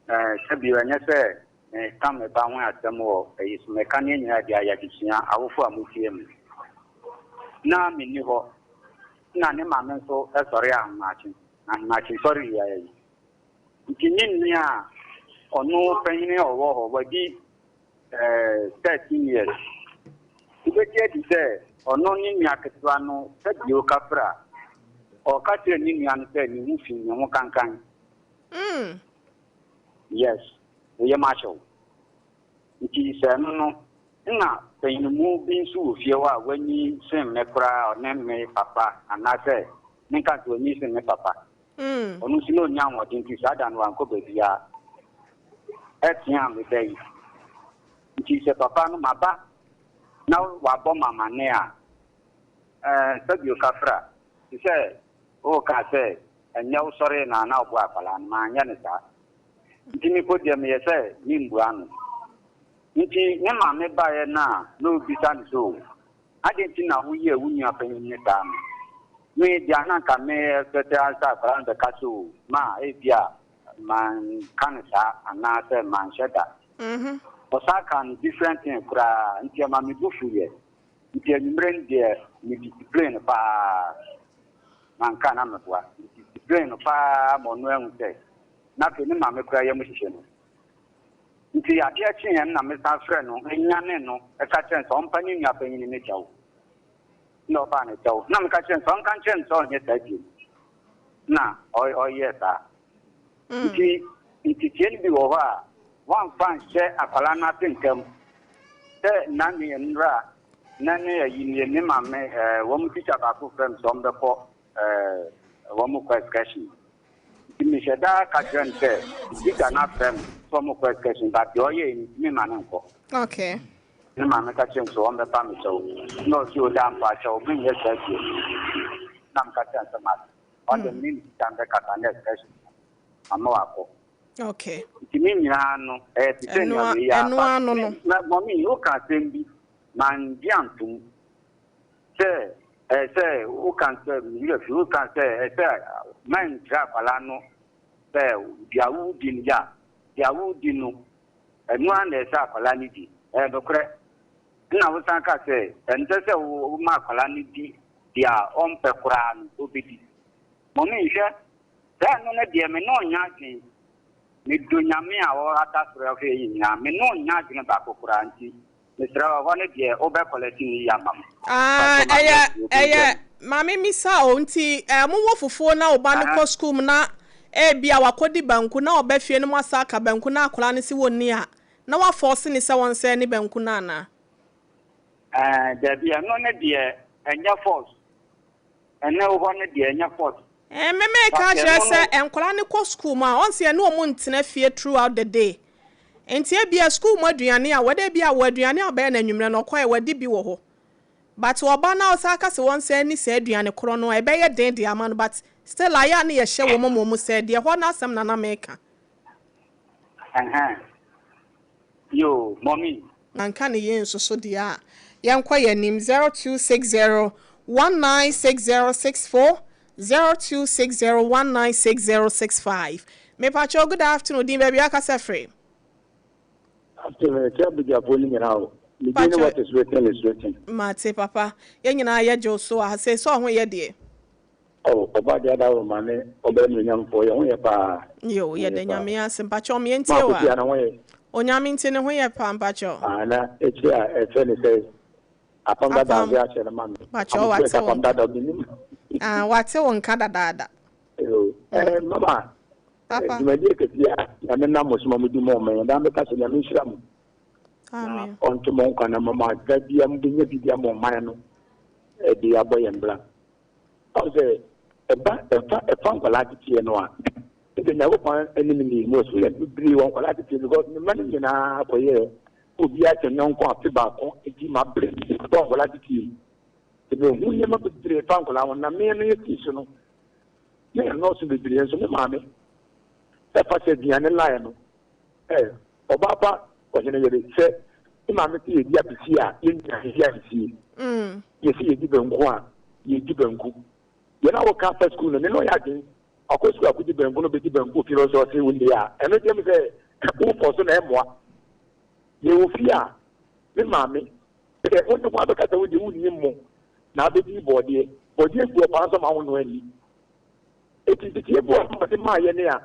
Ɛɛ sɛbi ɛnyɛ sɛ meka me ba ho asɛm wɔ ayi so, meka ne nyinaa de ayɛ adesua awofo a motie me. Na menni hɔ na ne maame nso sɔre ahomakye, ahomakye sɔre yi ara yi. Nti ne nua a ɔno panyin a ɔwɔ hɔ wadi 13 years. Wobɛgye adi sɛ ɔno ne nua ketewa no sɛbio kafra. Ɔka kyerɛ ne nua no sɛ ne ho fi ne ho kankan. Yes, woyɛ mahyɛw. Nti sɛ ɛno no. Nna panyinmu bi nso wɔ fie hɔ a wanyin sen me koraa a ɔne me papa anaasɛ menka sɛ wanyin sen me papa. Ɔno nso na onni ahoɔden nti saa da no wankɔ baabiara. Ɛteaa me ba yi. Nti sɛ papa no maba na wabɔ me amanneɛ a, ɛɛ sɛbio kafra, te sɛ wokaa sɛ ɛnyɛ wo sɔree na na woboa akwadaa no, manyɛ no saa. Nti me mpo deɛ meyɛ sɛ membua no. Nti ne maame baeɛ no a na ɔrebisa no sɛ, O, adɛn nti na woyɛɛ wo nua panin no saa no? Me deɛ na anka me expect ara sɛ akwadaa no bɛka sɛ, O, ma ebia manka no saa anaasɛ manhyɛ da. Ɔsan kaa no different thing koraa nti ɛma me bo fuiɛ. Nti anwummerɛ no deɛ me discipline no paa. Manka na meboa. Me discipline no paa ma ɔno ahu sɛ na afei ne maame koraa yam hyehye no. Nti adeɛ kyeeɛ no na mesan frɛɛ no nyanee no ka kyerɛɛ no sɛ ɔmpa ne nua panyin no kyɛw. Nna ɔpaa no kyɛw. Nna meka kyerɛɛ no sɛ ɔnka nkyerɛ no sɛ ɔnyɛ saa bio. Nna ɔyɛɛ saa. Nti nteteɛ no bi wɔ hɔ a wɔamfa anhyɛ akwadaa no ase ntɛm. Sɛ nna ne nnora na ne ayi nie me maame ɛɛ wɔn tikya baako frɛ me sɛ ɔmbɛkɔ ɛɛ wɔn kɔ excursion. Nti mehyɛ da ka kyerɛ no sɛ tikya no afrɛ me sɛ ɔmo kɔ excursion but deɛ ɔyɛɛ no ntumi mma no nkɔ. Okay. Ne maame ka kyerɛ no sɛ ɔmbɛpa me kyɛw na ɔse o daa mpa kyɛw menyɛ saa bio. Na meka kyerɛ no sɛ mate. Ɔno deɛ mene ne tikya no bɛkasa na excursion no mama wakɔ. Okay. Nti ne nyinaa no ɛyɛ te sɛ nea wei ara but me mummy woka asɛm bi mangye antom. Sɛ ɛɛ sɛ woka sɛ me werɛ fi woka sɛ ɛɛ sɛ mɛnkyerɛ akwadaa no sɛ deɛ wodi no ya deɛ wodi no ɛno ara na ɛsɛ akwadaa no di ɛyɛ nokorɛ ɛna wosan ka sɛ ɛnsɛ sɛ woma akwadaa no di deɛ ɔmpɛ koraa no ɔbɛdi mɔmi nhwɛ sɛ ɛno no deɛ me ne ɔnyɛ adwene medɔ nyame a ɔhata soro ahwɛ yi nyinaa me ne ɔnyɛ adwene baako koraa nti Mesrɛ wo, ɛhɔ no deɛ wo bɛ kɔlɛte no yie ama me. Ah, Mpakyɛw ma ɛyɛ, me obi ɛyɛ, nkyɛn. maame misa o, nti eh, mo wɔ fufuo na wo ba no Aha. kɔ school mu na ebia wakɔdi banku na ɔba fie no mo asa aka banku na akwadaa no se wɔnni a, na wa force no sɛ ɔnsɛe ne banku no anaa? Eh, dabi, ɛno no deɛ ɛnyɛ force. Ɛnɛ wo hɔ no deɛ ɛnyɛ force. Eh, me meka But akyerɛ ɛno sɛ no. nkwadaa no kɔ school mu a, ɔn sɛ yɛne wɔn ntena fie throughout the day. Nti ebia school mu aduane a wɔde ebia wɔ aduane a ɔbɛyɛ no anwummerɛ no ɔkɔɛ wadi bi wɔ hɔ. But ɔba na ɔsan ka sɛ wɔnsan nni saa aduane korɔ no a, ɛbɛyɛ den de ama no but still ayɛ a na yɛhyɛ wɔn ma wɔn sɛ deɛ ɛhɔ no asɛm na na meka. Ɛhɛn. Yoo, mummy. Anka ne yei nso so deɛ a, yɛnkɔ yɛn anim, 0260 196064, 0260 196065. Mepakyɛw, good afternoon, din baabi a wakasa firi? Afternoon, ɛkyɛ abadwafoɔ no nyinaa o. Me din ne What is written is written. Mate papa, yɛn nyinaa yɛgye wo so wɔ ha, sei sɛ ɔho yɛ deɛ. Oh ɔba deɛ ada wo ma ne ɔba anuonyamfoɔ yɛ ho yɛ paa. Yoo Ho yɛda yɛ paa. Nyame ase mpakyɛw me Ma yɛntie wo Akosua a. ne ho yɛ. Onyame nti ne ho yɛ paa mpakyɛw. Ah na akyire a ɛfrɛ ne sɛ apam dada Apam nso akyerɛ no ma me. mpakyɛw Am wate sure sɛ wo apam nka. dada menim. Ah wate wo nka dadaada. Yoo eh mama eh, Papa. dwumadie kɛseɛ a Nyame nam mo so ma modi ma ɔman yi daa meka sɛ Nyame nhyira mo na Amen. ɔnto mo nkwa na mama da bia mobɛnya biribi ama ɔman no de abɔ yɛn bra. Ɔhu sɛ ɛba ɛfa ɛfa nkwadaa teteɛ no a, ɛsɛ Nyankopɔn anim ni mo experience bebree wɔ nkwadaa teteɛ because me mma no nyinaa kɔyɛ obiara kyɛ nyɔnko afe baako nti ma bere bɔ nkwadaa teteɛ mu. Sɛ mehu nneɛma bebree fa nkwadaa ho na me no yɛ sii so no na yɛ nɔɔso bebree nso me maame ɛfa sɛ aduane line no ɛ ɔbaa pa ɔhene yere sɛ me maame sɛ yɛdi apesie a yɛn nyinaa yɛdi apesie. Yɛse yɛdi banku a, yɛdi banku. Yɛn a wɔka afa sukuu no, me ne ɔyɛ adwene. Ɔkɔ sukuu akɔdi banku na ɔbɛdi banku wɔ fie no nso ɔse wo nni a, ɛno deɛ me sɛ wofɔ so na ɛmmoa. Yɛwɔ fie a, me maame, sɛ wo ne ho abɛka sɛ wo deɛ wonni mmo na abɛdi bɔɔdeɛ. Bɔɔdeɛ gu hɔ paa nso ma wo nnoa nni. Enti nteteeɛ bi wɔ hɔ a wɔde maa yɛn a,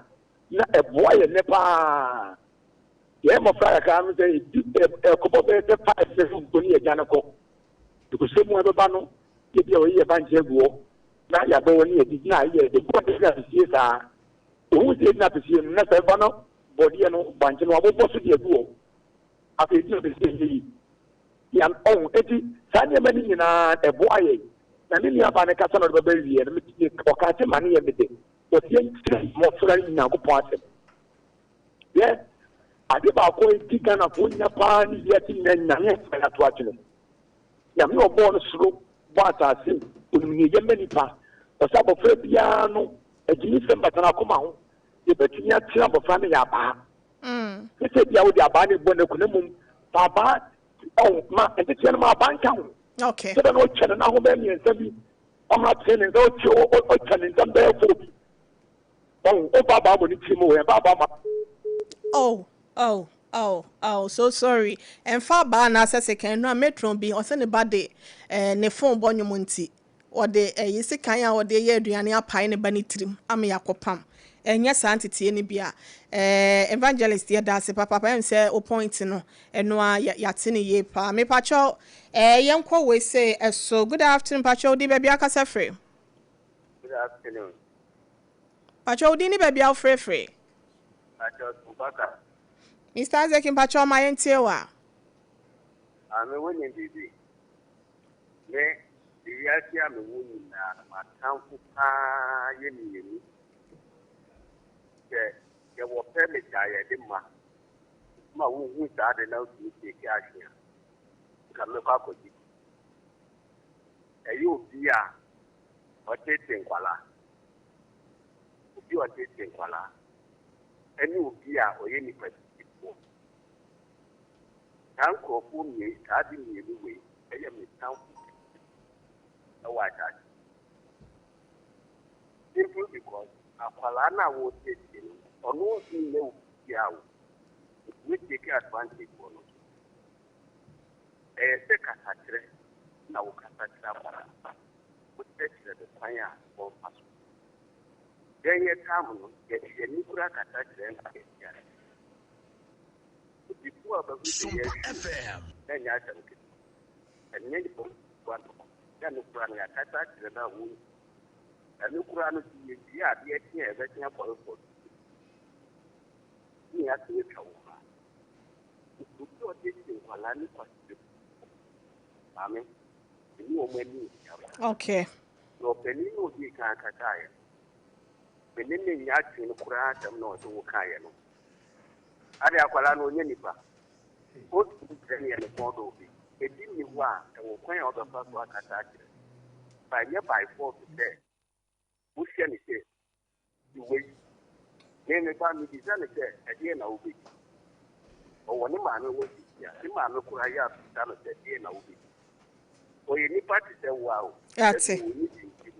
na ɛboa yɛn nnɛ paa. Yɛn mmɔfra kakra no sɛ ɛdi ɛkɔbɔ bɛyɛ sɛ five sɛ mpo ne yɛdwane kɔ. Nokwasɛm mu ɛbɛba no, ebia wɔayi yɛn bankye agu hɔ na yɛabɔ wɔn ne yɛadi na ayɛ dɛ. Ebi wɔ hɔ a yɛgyina apesie saa. Ohu sɛ yɛgyina apesie no, na sɛ ɛba no bɔdeɛ no, bankye no, wabobɔ so de agu hɔ. Afei yɛgyina apesie nyɛ yie. Yɛn, ɔho, enti saa nneɛma no nyinaa ɛboa yɛn. Na me nuabaa no kasa na ɔde bɛba awieɛ no, me, me, ɔkaa sɛ ma no yɛ me dɛ. Ɔse yɛnkyerɛ mmɔfra no Nyankopɔn asɛm. Yɛ, ade baako a ɛdi Ghanafoɔ nya paa ne wiase nyinaa Nyame asɛm a yɛato atwene. Nyame a ɔbɔɔ no soro, bɔɔ asase, ɔnim nea ɛyɛ ma nipa. Ɔsɛ abɔfra biara no, agyimisɛm bata n'akoma ho. Yɛbɛtumi akyerɛ abɔfra no yɛ abaa. Nyɛ sɛ ebia wode abaa no rebɔ n'aku na mmom fa abaa ɔho ma nteteɛ no ma abaa nka ho. Okay. Sɛdeɛ na ɔtwa ne nan ho bɛyɛ mmiɛnsa bi, ɔma tee ne nsa ɔtwa ɔtwa ne nsam bɛyɛ fo bi. Ɔho ɔmfa abaa mmɔ ne tirim o, ɛmfa abaa ma. Oh oh oh oh so sorry ɛmfa abaa anaasɛ sekan nnura matron bi ɔsɛ ne ba de eh, ne phone bɔ nnwom nti Wɔde ɛyi sekan a wɔde yɛ aduane apae ne ba no tirim ama yɛakɔpam. Ɛnyɛ saa nteteɛ no bi a. Eh, Evangelist yɛda ase papaapa. Ɛm sɛ wo point no, ɛno ara yɛ, yɛate no yie paa. Mepakyɛw, eh, yɛnkɔ wei sei ɛso. Good afternoon, pakyɛw wo din baabi a wokasa firi? Good afternoon. Pakyɛw wo din ne baabi a wofrɛ firi? Pakyɛw Abubakar. Mister Isaac mpakyɛw ma yɛntie wo a. Maame wonim biribi? Me, wiase a mewɔ nyinaa no, m'atamfo paa yɛ mmienu. Sɛ yɛwɔ permit a yɛde ma ma wohu saa ade na wotumi take action a, nka mɛkɔ akɔgye bi. Ɛyɛ obi a ɔtete nkwadaa, obi a ɔtete nkwadaa, ɛne obi a ɔyɛ nipa titifoɔ. Saa nkurɔfoɔ mmie saa ade mmienu wei yɛ me tamfo kɛse wɔ asase yi so. Simply because akwadaa no a wɔresiesie no no, ɔno ntumi nyɛ wo biribiara o. Ɔtumi take advantage wɔ no so. Ɛyɛ sɛ kasakyerɛ na wokasa kyerɛ akwadaa no. Wokyerɛkyerɛ no kwan a ɔmfa so. Yɛn yɛ tam no, yɛde yɛn ani koraa kasa kyerɛ no a yɛte ase. Obi po a bɛhu sɛ yɛahwie o, na ɛnyɛ asɛm ketewa. Ɛnyɛ nipa nkoa no, na ɛno koraa no yɛakasa akyerɛ no a ɔntie. Ɛno koraa no sɛ yɛwie a adeɛ kye a yɛbɛsen akɔ report ne yɛasen atwa wo mma. Nti obi a ɔtete nkwadaa ne kwasida maame, ɛne wɔn ani nhyia koraa. Okay. Na ɔpanin no a ɔdii kan kasaeɛ no, me ne no nyɛ adwene koraa asɛm no a ɔse wokaeɛ no. Ade akwadaa no ɔnyɛ nipa. Ɔntumi nkyerɛ nea ne kɔn dɔ obi. Ebi nni hɔ a ɛwɔ kwan a wobɛfa so akasa akyerɛ no. But ɛnyɛ by force sɛ wohyɛ no sɛ di wei. Me me ba mebisa no sɛ ɛdeɛn na wobɛdi. Ɔwɔ ne maame hɔ sisi a, ne maame koraa yɛ abisa no sɛ deɛn na wobɛdi. Ɔyɛ nipa te sɛ wo ara o. Yɛate. Sɛdeɛ ɔnni bi nti no.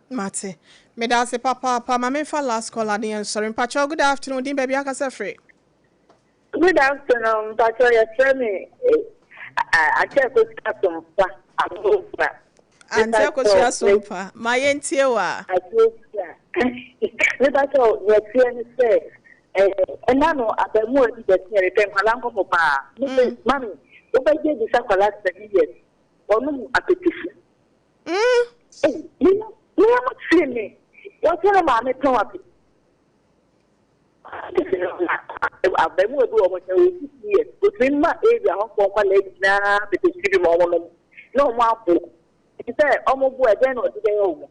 Mate. Medaase papaapa. Ma menfa last caller ne yɛnsɔre. Mpakyɛw good afternoon, wo din baabi akasa firi? Good afternoon, mpakyɛw yɛfrɛ me Auntie Akosua Sompa Abofra. Auntie Akosua Sompa, ma yɛntie wo a. Akosua, mepakyɛw nea ɛteɛ ne sɛ ɛna no abaamua bi bɛteɛ mepɛ nkwadaa nkɔmmɔ paa. Mese mami wobɛgye adi sɛ akwadaa 7 years ɔnom apetesi. Ei, me me yam hyee me. Wɔsɛ me maame tɔn ape. Abarimaa bi wɔ hɔ sɛ ɔwɔ 6 years, otumi ma area hɔfoɔ nkwadaa nyinaa apetesi bi ma wɔnom na wɔn abo. Nti sɛ wɔn bo a, ɛdɛn na ɔde bɛyɛ wɔn?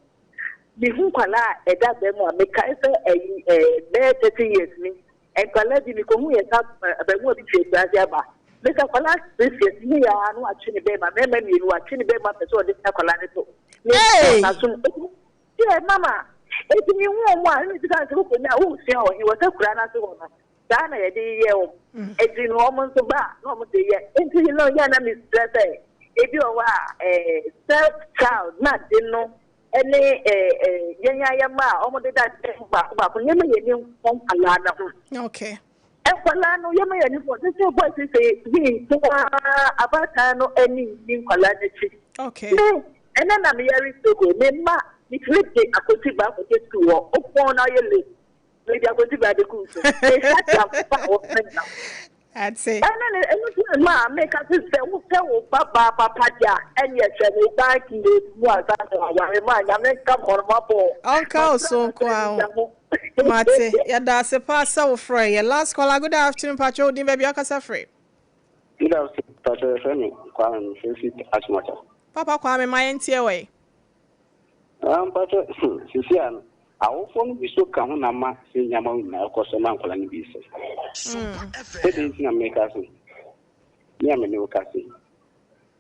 Mehu nkwadaa a ɛda abaa mu a, mekae sɛ ɛyi ɛɛ bɛyɛ 30 years ni, nkwadaa bi mekɔhu yɛ sa abarimaa bi fi akuraase aba. Mesa akwadaa 6 years ne yɛ ara na watwe ne bɛrima, mmarima mmienu watwe ne bɛrima pɛ sɛ ɔde akwadaa no to. Hey! N'asom. Yɛ mama, eti mi hu wɔn a, ɛna sika nso wokɔ nya wosua wɔ he wɔ sɛ kura n'ase hɔ no. Saa na yɛde yɛ wɔn. Eti no wɔn nso ba na wɔn de yɛ. Nti no yɛ na mesrɛ sɛ ebi wɔ hɔ a ɛɛ self child na de no ɛne ɛɛ ɛɛ yɛn ayɛ mma a wɔn deda dan baako baako nneɛma yɛ ni nkɔ nkwadaa no ho. Okay. Nkwadaa no yɛma yɛn ani kɔ sɛ boys sɛ bi nko ara abaatan no ani nni nkwadaa n'akyi. Okay. Me ɛnɛ na meyɛre soko me mma metumi de akonti ba akɔgye sukuu hɔ opɔn na ɔyɛ late mede akonti ba abɛgu so mehwɛ atamfa a wɔfrɛ no. Ate. Ɛno ne ɛno nti na maa meka sɛ sɛ wopɛ wo ba baa papa deɛ a ɛneɛ hwɛ ne bank load mu ansa na waware ma Nyame nka mo no mabɔ. Ɔnka wo so nko ara ho. Mate. Yɛda ase paa sɛ wo frɛ yɛ. Last caller, good afternoon. Pakyɛ wo din baabi akasa firi. Good afternoon, Pastor yɛfrɛ me Kwame, mefrɛ fi Achimota. Papa Kwame, ma yɛntie wɔ yi. Ah, mpakyɛ, sisi a no, awofoɔ no bi so ka ho na ma sɛ nneɛma wo nyinaa ɛkɔ so ma nkwadaa no bi sɛ. Sɛdeɛ nti na meka so, me a me ne wo ka se,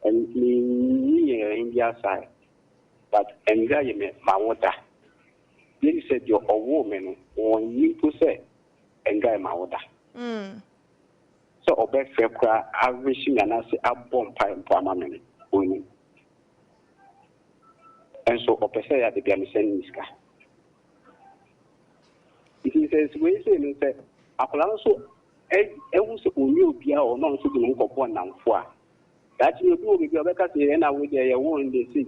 menyi yɛn bi asae, but ɛnhwɛ yɛ me ma wo da. Yɛdi sɛ deɛ ɔwoo me no, wɔnni mpo sɛ ɛnhwɛ yɛ ma wo da. Sɛ ɔbɛfrɛ koraa awehye me anaasɛ abɔ mpae mpo ama me no, ɔnnim. Nso ɔpɛ sɛ ɛyɛ ade bi a mesɛne ne sika. Nti sɛ wei sei no, sɛ akwadaa no nso ɛhu sɛ ɔnyɛ obiara wɔ hɔ na ɔno nso de ne ho kɔbɔ nnamfo a, daakye no obi wɔ baabi a ɔbɛka sɛ ɛna wei deɛ yɛwoo no deɛ sei.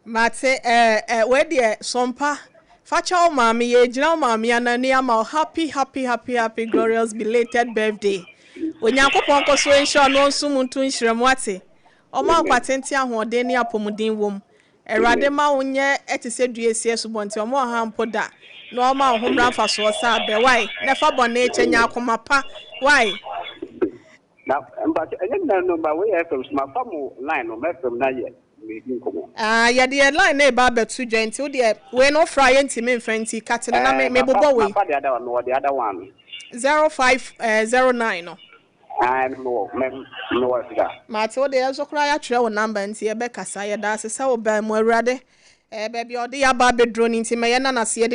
Mate eh eh wei deɛ Sompa fa kyɛ wo maame yɛgyina wo maame anani ama wo happy happy happy happy glorious belated birthday. Onyankopɔn nkɔ so nhyira wo na ɔnso mu nto nhyira mu wate. Ɔma wo nkwa tenten ahoɔden ne apɔmuden wom. Awurade ma wo nyɛ te sɛ dua esi asubɔnten ɔma ɔha mpo da na ɔma wo ho mmra mfasoɔ sɛ abɛ wai na fa bɔne kyɛ nya akoma pa wai. Na mpakyɛ ɛnyɛ nyinaa no ba wei yɛ FM so mafa mo line no mɛfrɛ mo na yɛ medi nkɔmmɔ. Ah yɛde yɛ line no reba abɛto dwa nti wo deɛ wei no wofrɛ a yɛntumi mfa nti kate no na me Ɛɛ mafa mebobɔ wei. mafa the other one mewɔ the other one no. 05 eh 09 no. Ae mewɔ mɛ mewɔ sika. Mate wo deɛ yɛn nso koraa yɛatwerɛ wo number nti yɛbɛkasa. Yɛda ase sɛ wobaa mu Awurade eh baabi a ɔde yɛ aba abɛduro no nti ma yɛnna no ase yɛde ne.